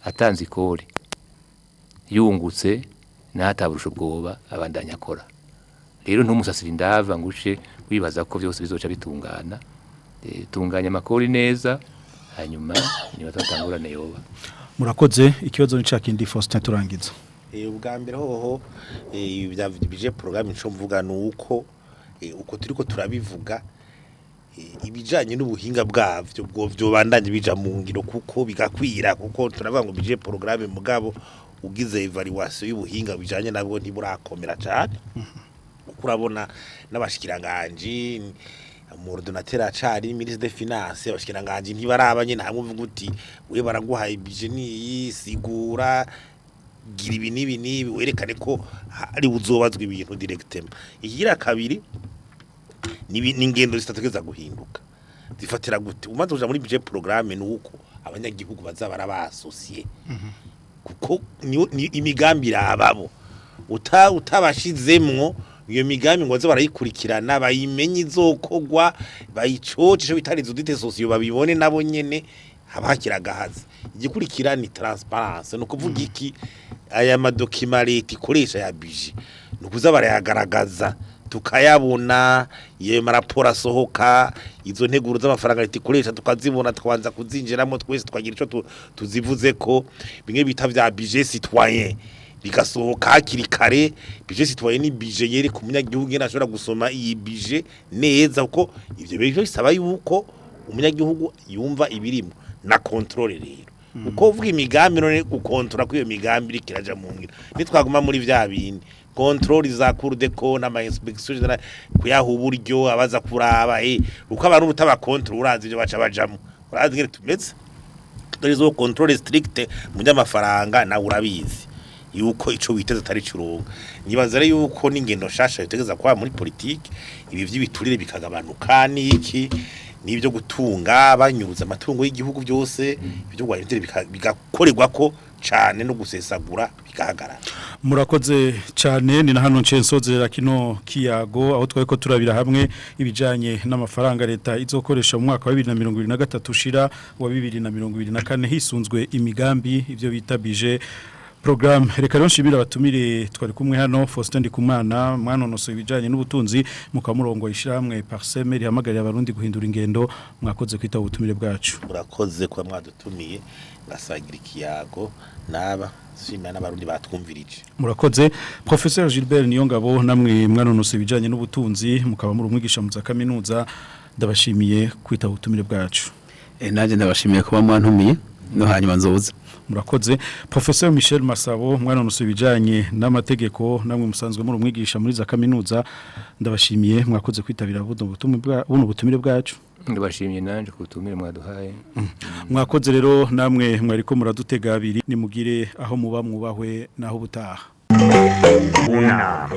atanze ikori yungutse n'ataburusha ubwoba abandanya akora. Rero ntumusasire indava ngo uce wibaza ko byose bizoca bitungana. Tunganya amakori neza, hanyuma niba tatangurane yoba.
Murakoze. Ikibazo ni ca kindi, Faustin, turangiza.
Ubwa mbere hoho, ibi bya budget programme, ico mvuga nuko uko turiko turabivuga, ibijanye n'ubuhinga bwavyo bwo vyobandanye bija mu ngiro kuko bigakwira, kuko turavuga ngo budget programme, mugabo ugize évaluation y'ubuhinga bijanye nabwo ntiburakomera cyane, kuko urabona n'abashikiranganji mu ordinateur acari ministre des finances, abashikiranganji ntibaraba nyene hamwe uvuga uti we baraguhaye budget niyi, sigura, gira ibi n'ibi n'ibi, werekane ko hari uzobazwa ibintu directement. Ikigira kabiri ni ingendo zitategeza guhinduka. Zifatira gute? Umaze kuja muri budget programme nuko abanyagihugu baza barabasosiye, kuko ni imigambi irababo. Utabashizemwo iyo migambi ngo baze barayikurikirana, bayimenye izokogwa, bayicoce, ico bita les audits sociaux, babibone nabo nyene, haba hakiri agahazi. Igikurikira ni transparence, ni ukuvuga iki? Aya ma documents leta ikoresha ya budget ni ukuza barayagaragaza tukayabona, iyo maraporo asohoka, izo nteguro z'amafaranga leta ikoresha tukazibona, tukabanza kuzinjiramo twese, tukagira ico tuzivuze ko bimwe bita vya budget citoyen bigasohoka hakiri kare. Budget citoyen ni budget yereka umunyagihugu ingene ashobora gusoma iyi budget neza, kuko ivyo bintu bisaba yuko umunyagihugu yumva ibirimo na contrôle. Rero uko uvuga imigambi, none gukontora ko iyo migambi iriko iraja mu ngiro, nitwaguma muri vya bindi, contrôle za Cour des comptes, ama inspection générale, kuyaha uburyo abaza kuraba, uko abantu utabakontorora, urazi ivyo baca bajamo, urazi ingene tumeze. Dore izo contrôle stricte mu by'amafaranga, nawe urabizi yuko ico witeze atari curonka. Nibaza rero yuko n'ingendo nshasha bitegeza kwa muri politike, ibi vy'ibiturire bikagabanuka, niki n'ibyo gutunga banyuruza amatungo y'igihugu byose, ibyo guhindura bigakorerwa ko cane no gusesagura bigahagarara.
Murakoze cyane. Ni na hano nce nsozerera kino kiyago, aho twari ko turabira hamwe ibijanye n'amafaranga leta izokoresha mu mwaka wa 2023 ushira wa 2024 hisunzwe imigambi, ivyo bita budget programme. Reka rero nshimira abatumire twari kumwe hano: Faustin Ndikumana, mwanonosoye ibijanye n'ubutunzi, mukaba murongo ishiramwe Parseme rihamagarira abarundi guhindura ingendo. Mwakoze kwitaba ubutumire bwacu.
Murakoze kuba mwadutumiye ngasangira ikiyago naba shimira n'abarundi batwumvirije.
Murakoze. Professeur Gilbert Niyongabo, namwe mwanonosoye ibijanye n'ubutunzi, mukaba muri umwigisha mu za kaminuza, ndabashimiye kwitaba ubutumire bwacu.
Nanjye ndabashimiye kuba mwantumiye, no hanyuma nzoza.
Murakoze. Professeur Michel Masabo, mwanonosoye ibijanye n'amategeko, namwe musanzwe muri umwigisha muri za kaminuza, ndabashimiye, mwakoze kwitabira buno butumire bwacu.
Ndabashimiye nanje ku butumire mwaduhaye.
Mwakoze rero namwe mwariko muradutega abiri. Nimugire aho muba mwubahwe, naho butaha.
Unama.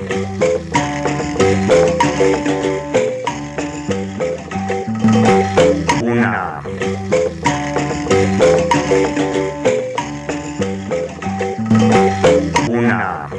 Unama. Una.